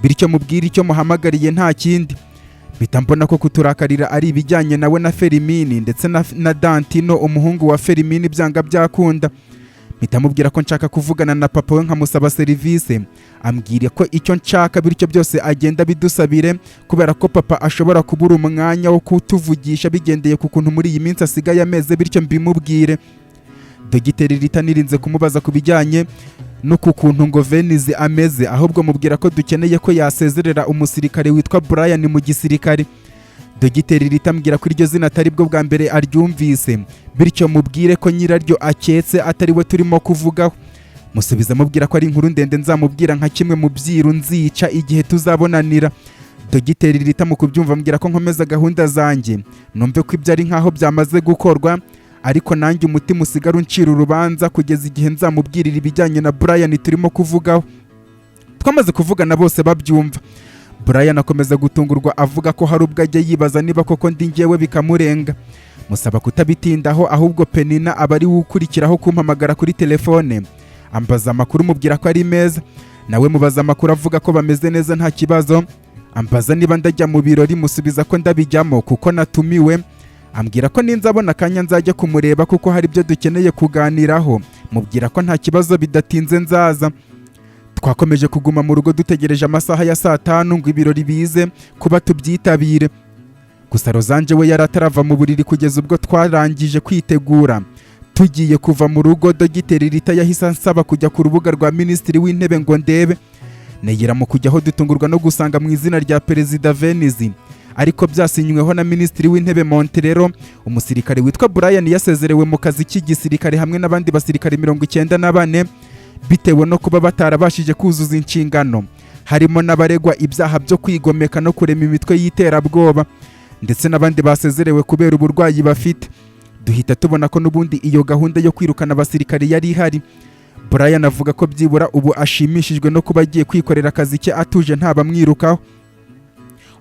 bityo mubwire icyo muhamagariye nta kindi. Mpita mbona ko kuturakarira ari ibijyanye nawe na Ferimini ndetse na Dantino, umuhungu wa Ferimini, byanga byakunda. Mpita mubwira ko nshaka kuvugana na papa we nkamusaba serivisi, ambwira ko icyo nshaka bityo byose agenda bidusabire, kubera ko papa ashobora kubura umwanya wo kutuvugisha bigendeye ku kuntu muri iyi minsi asigaye ameze, bityo mbimubwire. Dogiteri Rita nirinze kumubaza ku bijyanye no ku kuntu ngo Venizi ameze, ahubwo mubwira ko dukeneye ko yasezerera umusirikare witwa Brian mu gisirikare. Dogiteri Rita ambwira ko iryo zina atari bwo bwa mbere aryumvise, bityo mubwire ko nyiraryo aketse atari we turimo kuvugaho. Musubiza mubwira ko ari inkuru ndende, nzamubwira nka kimwe mu byiru nzica igihe tuzabonanira. Dogiteri Rita mu kubyumva ambwira ko nkomeza gahunda zanjye, numve ko ibyo ari nkaho byamaze gukorwa, ariko nanjye umutima usigara uncira urubanza kugeza igihe nzamubwirira ibijyanye na Brian turimo kuvugaho. Twamaze kuvugana bose babyumva, Brian akomeza gutungurwa avuga ko hari ubwo ajya yibaza niba koko ndi njyewe bikamurenga. Musaba kutabitindaho, ahubwo Penina aba ari we ukurikiraho kumpamagara kuri telefone, ambaza amakuru, mubwira ko ari meza. Nawe mubaza amakuru, avuga ko bameze neza nta kibazo. Ambaza niba ndajya mu birori, musubiza ko ndabijyamo kuko natumiwe. Ambwira ko ninzabona akanya nzajya kumureba kuko hari ibyo dukeneye kuganiraho. Mubwira ko nta kibazo, bidatinze nzaza. Twakomeje kuguma mu rugo dutegereje amasaha ya saa 5 ngo ibirori bize kuba tubyitabire. Gusa Rozanje we yari atarava mu buriri kugeza ubwo twarangije kwitegura tugiye kuva mu rugo. Dogiteri Rita yahise ansaba kujya ku rubuga rwa Minisitiri w'Intebe ngo ndebe. Negera mu kujyaho, dutungurwa no gusanga mu izina rya Perezida Venizi ariko byasinyweho na Minisitiri w'Intebe Monterero, umusirikare witwa Brian yasezerewe mu kazi k'igisirikare hamwe n'abandi basirikare 94 bitewe no kuba batarabashije kuzuza inshingano, harimo n'abaregwa ibyaha byo kwigomeka no kurema imitwe y'iterabwoba, ndetse n'abandi basezerewe kubera uburwayi bafite. Duhita tubona ko n'ubundi iyo gahunda yo kwirukana abasirikare yari ihari. Brian avuga ko byibura ubu ashimishijwe no kuba agiye kwikorera akazi ke atuje, ntabamwirukaho.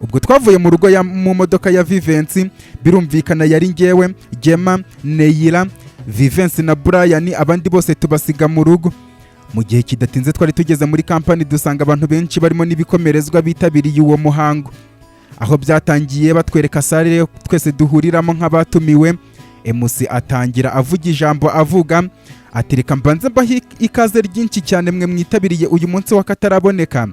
Ubwo twavuye mu rugo mu modoka ya Vivensi, birumvikana yari ngewe, Gema, Neyira, Vivensi na Brian, abandi bose tubasiga mu rugo. Mu gihe kidatinze twari tugeze muri kampani, dusanga abantu benshi barimo n'ibikomerezwa bitabiriye uwo muhango. Aho byatangiye batwereka salle twese duhuriramo nk'abatumiwe. MC atangira avuga ijambo, avuga ati: "Reka mbanze mbahe ikaze ryinshi cyane mwe mwitabiriye uyu munsi w'akataraboneka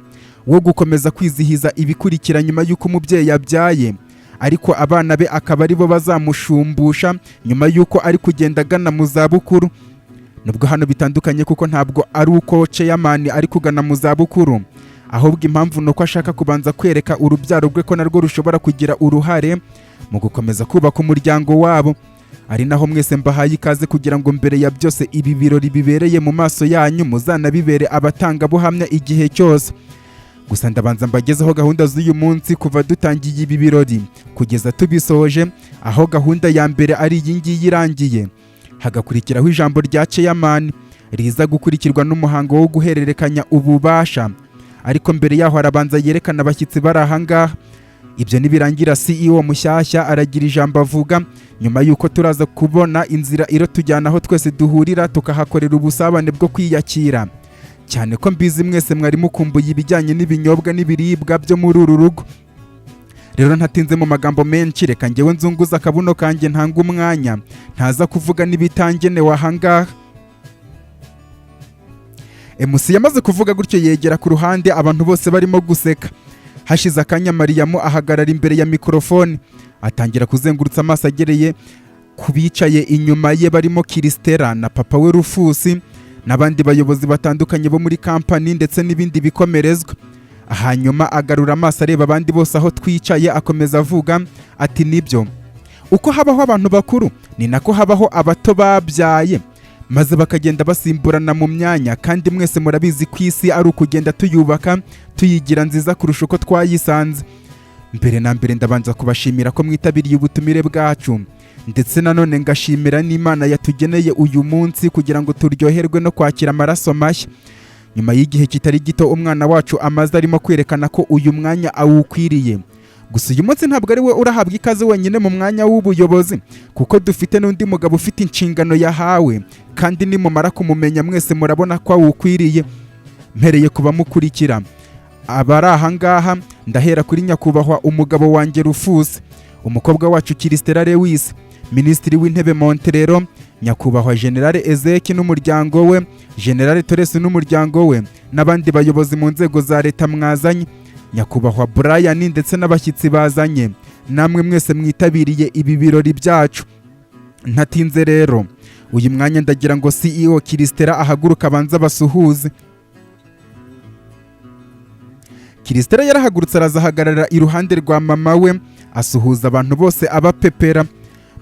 wo gukomeza kwizihiza ibikurikira nyuma y'uko umubyeyi yabyaye, ariko abana be akaba aribo bazamushumbusha nyuma y'uko ari kugenda agana mu zabukuru." Nubwo hano bitandukanye, kuko ntabwo ari uko chairman ari kugana mu zabukuru, ahubwo impamvu ni uko ashaka kubanza kwereka urubyaro rwe ko narwo rushobora kugira uruhare mu gukomeza kubaka umuryango wabo. Ari naho mwese mbahaye ikaze kugira ngo mbere ya byose ibi birori bibereye mu maso yanyu muzanabibere abatangabuhamya igihe cyose. Gusa ndabanza mbagezeho gahunda z'uyu munsi kuva dutangiye ibi birori kugeza tubisoje, aho gahunda ya mbere ari iyi ngiyi irangiye, hagakurikiraho ijambo rya chairman riza gukurikirwa n'umuhango wo guhererekanya ububasha. Ariko mbere yaho arabanza yerekana abashyitsi bari ahangaha. Ibyo nibirangira, CEO mushyashya aragira ijambo avuga, nyuma y'uko turaza kubona inzira irotujyana aho twese duhurira, tukahakorera ubusabane bwo kwiyakira, cyane ko mbizi mwese mwari mukumbuye ibijyanye n'ibinyobwa n'ibiribwa byo muri uru rugo. Rero ntatinze mu magambo menshi, reka ngewe nzunguza akabuno kanjye ntanga umwanya, ntaza kuvuga n'ibitangenewe ahangaha. MC yamaze kuvuga gutyo, yegera ku ruhande, abantu bose barimo guseka. Hashize akanya, Mariyamu ahagarara imbere ya mikorofone, atangira kuzengurutsa amaso agereye ku bicaye inyuma ye, barimo Kirisitera na papa we Rufusi n'abandi bayobozi batandukanye bo muri kampani ndetse n'ibindi bikomerezwa. Hanyuma agarura amaso areba abandi bose aho twicaye, akomeza avuga ati: "Nibyo, uko habaho abantu bakuru ni nako habaho abato babyaye, maze bakagenda basimburana mu myanya. Kandi mwese murabizi ko isi ari ukugenda tuyubaka, tuyigira nziza kurusha uko twayisanze. Mbere na mbere ndabanza kubashimira ko mwitabiriye ubutumire bwacu, ndetse nanone ngashimira n'Imana yatugeneye uyu munsi kugira ngo turyoherwe no kwakira amaraso mashya nyuma y'igihe kitari gito umwana wacu amaze arimo kwerekana ko uyu mwanya awukwiriye. Gusa uyu munsi ntabwo ari we urahabwa ikaze wenyine mu mwanya w'ubuyobozi, kuko dufite n'undi mugabo ufite inshingano yahawe, kandi nimumara kumumenya mwese murabona ko awukwiriye. Mpereye ku bamukurikira abari aha ngaha, ndahera kuri nyakubahwa umugabo wanjye Rufus, umukobwa wacu Kirisitera Lewis, Minisitiri w'Intebe Monterero, nyakubahwa Generale Ezeki n'umuryango we, Generale Torres n'umuryango we, n'abandi bayobozi mu nzego za leta mwazanye, nyakubahwa Brian ndetse n'abashyitsi bazanye, namwe mwese mwitabiriye ibi birori byacu. Ntatinze rero, uyu mwanya ndagira ngo CEO Kirisitera ahaguruka abanze abasuhuze. Kirisitera yarahagurutse, araza ahagarara iruhande rwa mama we, asuhuza abantu bose abapepera.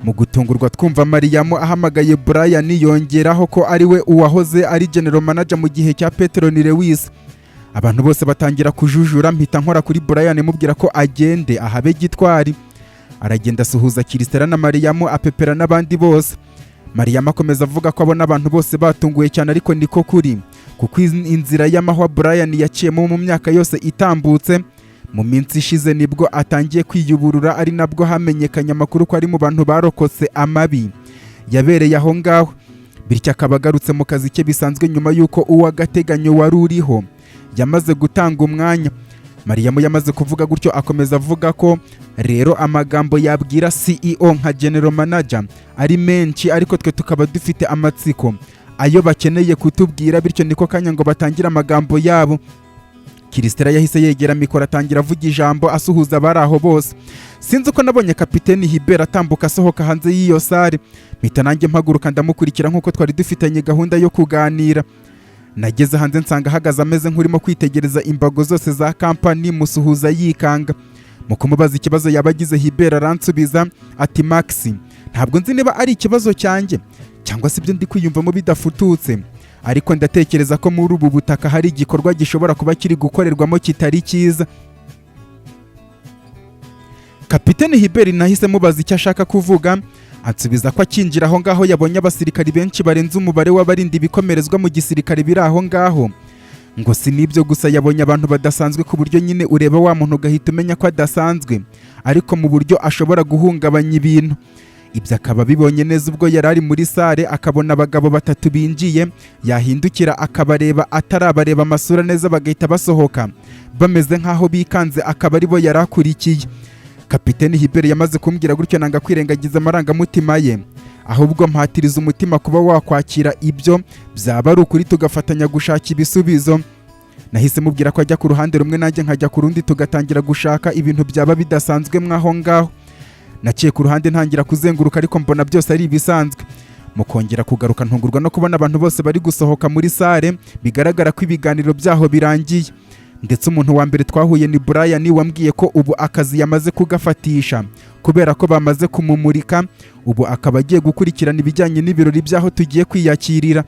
Mu gutungurwa twumva Mariyamu ahamagaye Brian, yongeraho ko ari we uwahoze ari general manager mu gihe cya Petero ni Lewis. Abantu bose batangira kujujura. Mpita nkora kuri Brian, mubwira ko agende ahabe gitwari. Aragenda, asuhuza Kirisitera na Mariyamu, apepera n'abandi bose. Mariyamu akomeza avuga ko abona abantu bose batunguwe cyane, ariko niko kuri, kuko inzira y'amahwa Brian yaciyemo mu myaka yose itambutse, mu minsi ishize nibwo atangiye kwiyuburura, ari nabwo hamenyekanye amakuru ko ari mu bantu barokotse amabi yabereye aho ngaho, bityo akaba agarutse mu kazi ke bisanzwe nyuma y'uko uw'agateganyo wari uriho yamaze gutanga umwanya. Mariyamu yamaze kuvuga gutyo, akomeza avuga ko rero amagambo yabwira CEO nka general manager ari menshi, ariko twe tukaba dufite amatsiko ayo bakeneye kutubwira, bityo niko kanya ngo batangire amagambo yabo. Kirisitera yahise yegera mikoro, atangira avuga ijambo, asuhuza abari aho bose. Sinzi uko nabonye kapiteni Hibert atambuka asohoka hanze y'iyo salle, mpita nanjye mpaguruka ndamukurikira nk'uko twari dufitanye gahunda yo kuganira. Nageze hanze nsanga ahagaze ameze nk'urimo kwitegereza imbago zose za kampani, musuhuza yikanga. Mu kumubaza ikibazo yaba agize, Hibert aransubiza ati: "Max, ntabwo nzi niba ari ikibazo cyanjye cyangwa se ibyo ndi kwiyumvamo bidafututse, ariko ndatekereza ko muri ubu butaka hari igikorwa gishobora kuba kiri gukorerwamo kitari cyiza." Kapiteni Hibert nahise mubaza icyo ashaka kuvuga, ansubiza ko akinjira aho ngaho yabonye abasirikari benshi barenze umubare w'abarinda ibikomerezwa mu gisirikare biri aho ngaho. Ngo si n'ibyo gusa, yabonye abantu badasanzwe, ku buryo nyine ureba wa muntu ugahita umenya ko adasanzwe, ariko mu buryo ashobora guhungabanya ibintu. Ibyo akaba abibonye neza ubwo yari ari muri salle, akabona abagabo batatu binjiye, yahindukira akabareba atarabareba amasura neza bagahita basohoka bameze nk'aho bikanze, akaba aribo yari akurikiye. Kapiteni Hibert yamaze kumbwira gutyo, nanga kwirengagiza amarangamutima ye, ahubwo mpatiriza umutima kuba wakwakira ibyo byaba ari ukuri, tugafatanya gushaka ibisubizo. Nahise mubwira ko ajya ku ruhande rumwe, nanjye nkajya ku rundi, tugatangira gushaka ibintu byaba bidasanzwe mwaho ngaho. Naciye ku ruhande ntangira kuzenguruka, ariko mbona byose ari ibisanzwe. Mu kongera kugaruka, ntungurwa no kubona abantu bose bari gusohoka muri salle, bigaragara ko ibiganiro byaho birangiye. Ndetse umuntu wa mbere twahuye ni Brian, wambwiye ko ubu akazi yamaze kugafatisha kubera ko bamaze kumumurika, ubu akaba agiye gukurikirana ibijyanye n'ibirori by'aho tugiye kwiyakirira.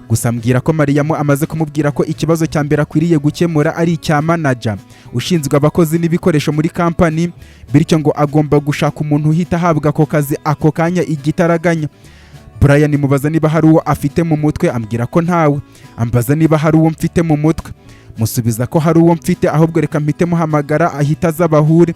Gusa mbwira ko Mariyamu amaze kumubwira ko ikibazo cya mbere akwiriye gukemura ari icya manager ushinzwe abakozi n'ibikoresho muri kampani, bityo ngo agomba gushaka umuntu uhita ahabwa ako kazi ako kanya igitaraganya. Brian mubaza niba hari uwo afite mu mutwe, ambwira ko ntawe. Ambaza niba hari uwo mfite mu mutwe, musubiza ko hari uwo mfite, ahubwo reka mpite muhamagara ahita aza bahure.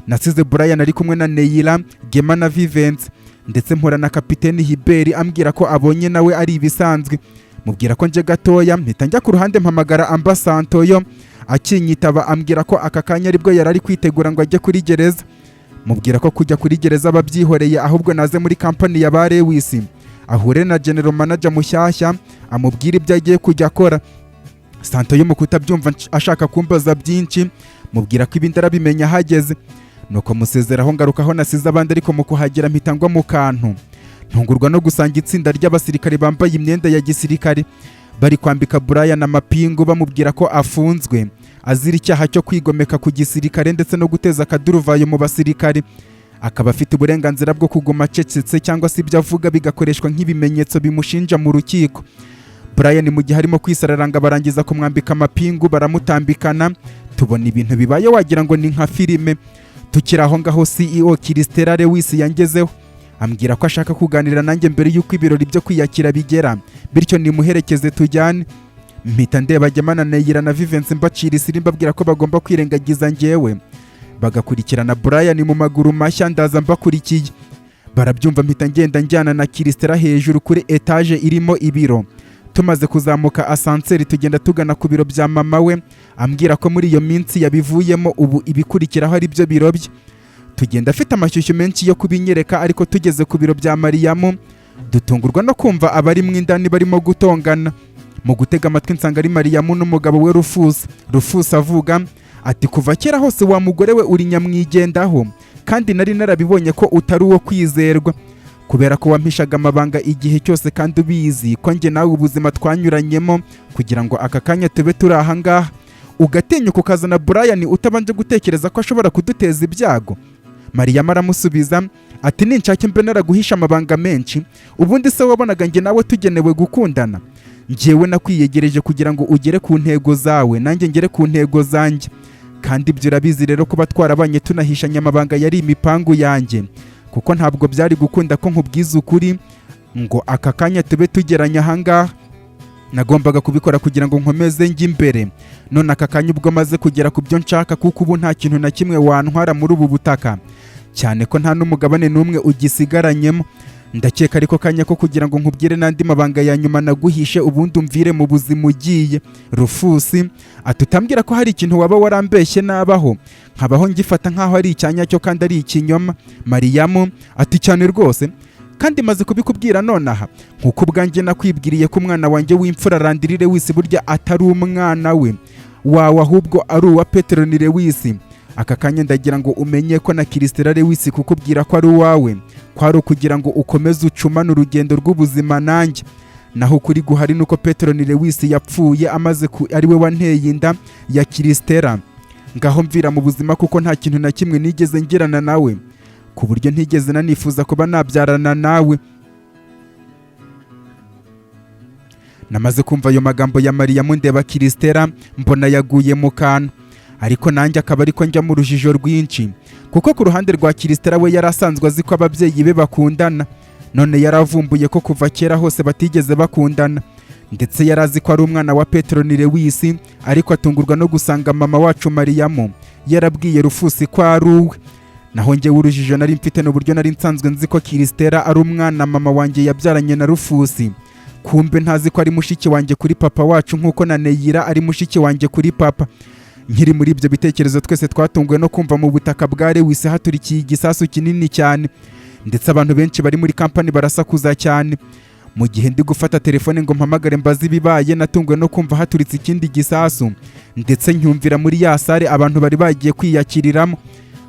Nasize Brian ari kumwe na Neira, Gema na Vivence, ndetse mpura na kapiteni Hibert, ambwira ko abonye nawe ari ibisanzwe. Mubwira ko nje gatoya, mpita njya ku ruhande mpamagara ambasantoyo. Akinyitaba ambwira ko aka kanya aribwo yari ari kwitegura ngo ajye kuri gereza. Mubwira ko kujya kuri gereza ababyihoreye, ahubwo naze muri kampani ya ba Lewis ahure na general manager mushyashya, amubwire ibyo agiye kujya akora. Santoyo mu kutabyumva ashaka kumbaza byinshi, mubwira ko ibindi arabimenya ahageze. Nuko musezeraho, ngaruka aho nasize abandi, ariko mu kuhagera mpita ngwa mu kantu, ntungurwa no gusanga itsinda ry'abasirikare bambaye imyenda ya gisirikare bari kwambika Brian amapingu, bamubwira ko afunzwe azira icyaha cyo kwigomeka ku gisirikare ndetse no guteza akaduruvayo mu basirikare, akaba afite uburenganzira bwo kuguma acecetse cyangwa se ibyo avuga bigakoreshwa nk'ibimenyetso bimushinja mu rukiko. Brian mu gihe arimo kwisararanga, barangiza kumwambika amapingu, baramutambikana, tubona ibintu bibaye wagira ngo ni nka filime. Tukiri aho ngaho, CEO Kiristera Lewis yangezeho, ambwira ko ashaka kuganira nanjye mbere y'uko ibirori byo kwiyakira bigera, bityo nimuherekeze tujyane. Mpita ndeba Gemana, Neyira na Vivensi, mbacira isiri, mbabwira ko bagomba kwirengagiza njyewe. Bagakurikirana Brian mu maguru mashya. Ndaza mbakurikiye, barabyumva, mpita ngenda njyana na Kirisitera hejuru kuri etaje irimo ibiro. Tumaze kuzamuka ascenseur, tugenda tugana ku biro bya mama we, ambwira ko muri iyo minsi yabivuyemo, ubu ibikurikiraho ari byo biro bye. Tugenda afite amashyushyu menshi yo kubinyereka, ariko tugeze ku biro bya Mariyamu dutungurwa no kumva abari mu indani barimo gutongana. Mu gutega amatwi nsanga ari Mariyamu n'umugabo we Rufusi. Rufusi avuga ati: "Kuva kera hose wa mugore we uri nyamwigendaho, kandi nari narabibonye ko utari uwo kwizerwa, kubera ko wampishaga amabanga igihe cyose kandi ubizi ko njye nawe ubuzima twanyuranyemo kugira ngo aka kanya tube turi aha ngaha, ugatinyuka ukazana Brian utabanje gutekereza ko ashobora kuduteza ibyago." Mariyamu aramusubiza ati: "Ninshake mbe naraguhisha amabanga menshi? Ubundi se wabonaga njye nawe tugenewe gukundana? Njyewe nakwiyegereje kugira ngo ugere ku ntego zawe, nanjye ngere ku ntego zanjye, kandi ibyo urabizi. Rero kuba twarabanye tunahishanya amabanga yari imipangu yanjye, kuko ntabwo byari gukunda ko nkubwiza ukuri ngo aka kanya tube tugeranye ahangaha. Nagombaga kubikora kugira ngo nkomeze njye imbere. None aka kanya ubwo maze kugera ku byo nshaka, kuko ubu nta kintu na kimwe wantwara muri ubu butaka, cyane ko nta n'umugabane n'umwe ugisigaranyemo, ndakeka ariko kanya ko kugira ngo nkubwire n'andi mabanga ya nyuma naguhishe, ubundi umvire mu buzima ugiye." Rufusi ati: "Utambwira ko hari ikintu waba warambeshye nabaho nkabaho ngifata nk'aho ari icyanya cyo kandi ari ikinyoma?" Mariyamu ati: "Cyane rwose, kandi maze kubikubwira nonaha, nk'uko ubwanjye nakwibwiriye ko umwana wanjye w'imfura Randirire Lewis burya atari umwana we wawe, ahubwo ari uwa Peteroni Lewis. Aka kanya ndagira ngo umenye ko na Kirisitera Lewis kukubwira ko ari uwawe kwari ukugira ngo ukomeze ucumane urugendo rw'ubuzima nanjye. Naho ukuri guhari nuko Peteroni Lewis yapfuye amaze ku, ari we wanteye inda ya Kirisitera. Ngaho mvira mu buzima, kuko nta kintu na kimwe nigeze ngirana nawe, ku buryo ntigeze nanifuza kuba nabyarana nawe." Namaze kumva ayo magambo ya Mariyamu, ndeba Kirisitera mbona yaguye mu kantu, ariko nanjye akaba ariko njya mu rujijo rwinshi, kuko ku ruhande rwa Kirisitera we yari asanzwe azi ko ababyeyi be bakundana, none yaravumbuye ko kuva kera hose batigeze bakundana. Ndetse yari azi ko ari umwana wa Peteroni Lewis, ariko atungurwa no gusanga mama wacu Mariyamu yarabwiye Rufusi ko ari uwe. Naho njyewe urujijo nari mfite n'uburyo nari nsanzwe nzi ko Kirisitera ari umwana mama wanjye yabyaranye na Rufusi, kumbe ntazi ko ari mushiki wanjye kuri papa wacu, nk'uko na Neyira ari mushiki wanjye kuri papa. Nkiri muri ibyo bitekerezo, twese twatunguwe no kumva mu butaka bwa Lewis haturikiye igisasu kinini cyane, ndetse abantu benshi bari muri kampani barasakuza cyane. Mu gihe ndi gufata telefone ngo mpamagare mbaze ibibaye, natunguwe no kumva haturitse ikindi gisasu, ndetse ncyumvira muri ya salle abantu bari bagiye kwiyakiriramo.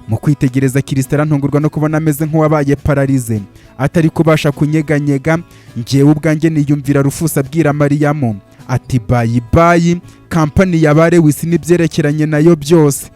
Mu kwitegereza Kirisitera, ntungurwa no kubona ameze nk'uwabaye paralysé, atari kubasha kunyeganyega. Njyewe ubwanjye niyumvira Rufusi abwira Mariyamu ati: "Bye bye kampani ya ba Lewis n'ibyerekeranye nayo byose."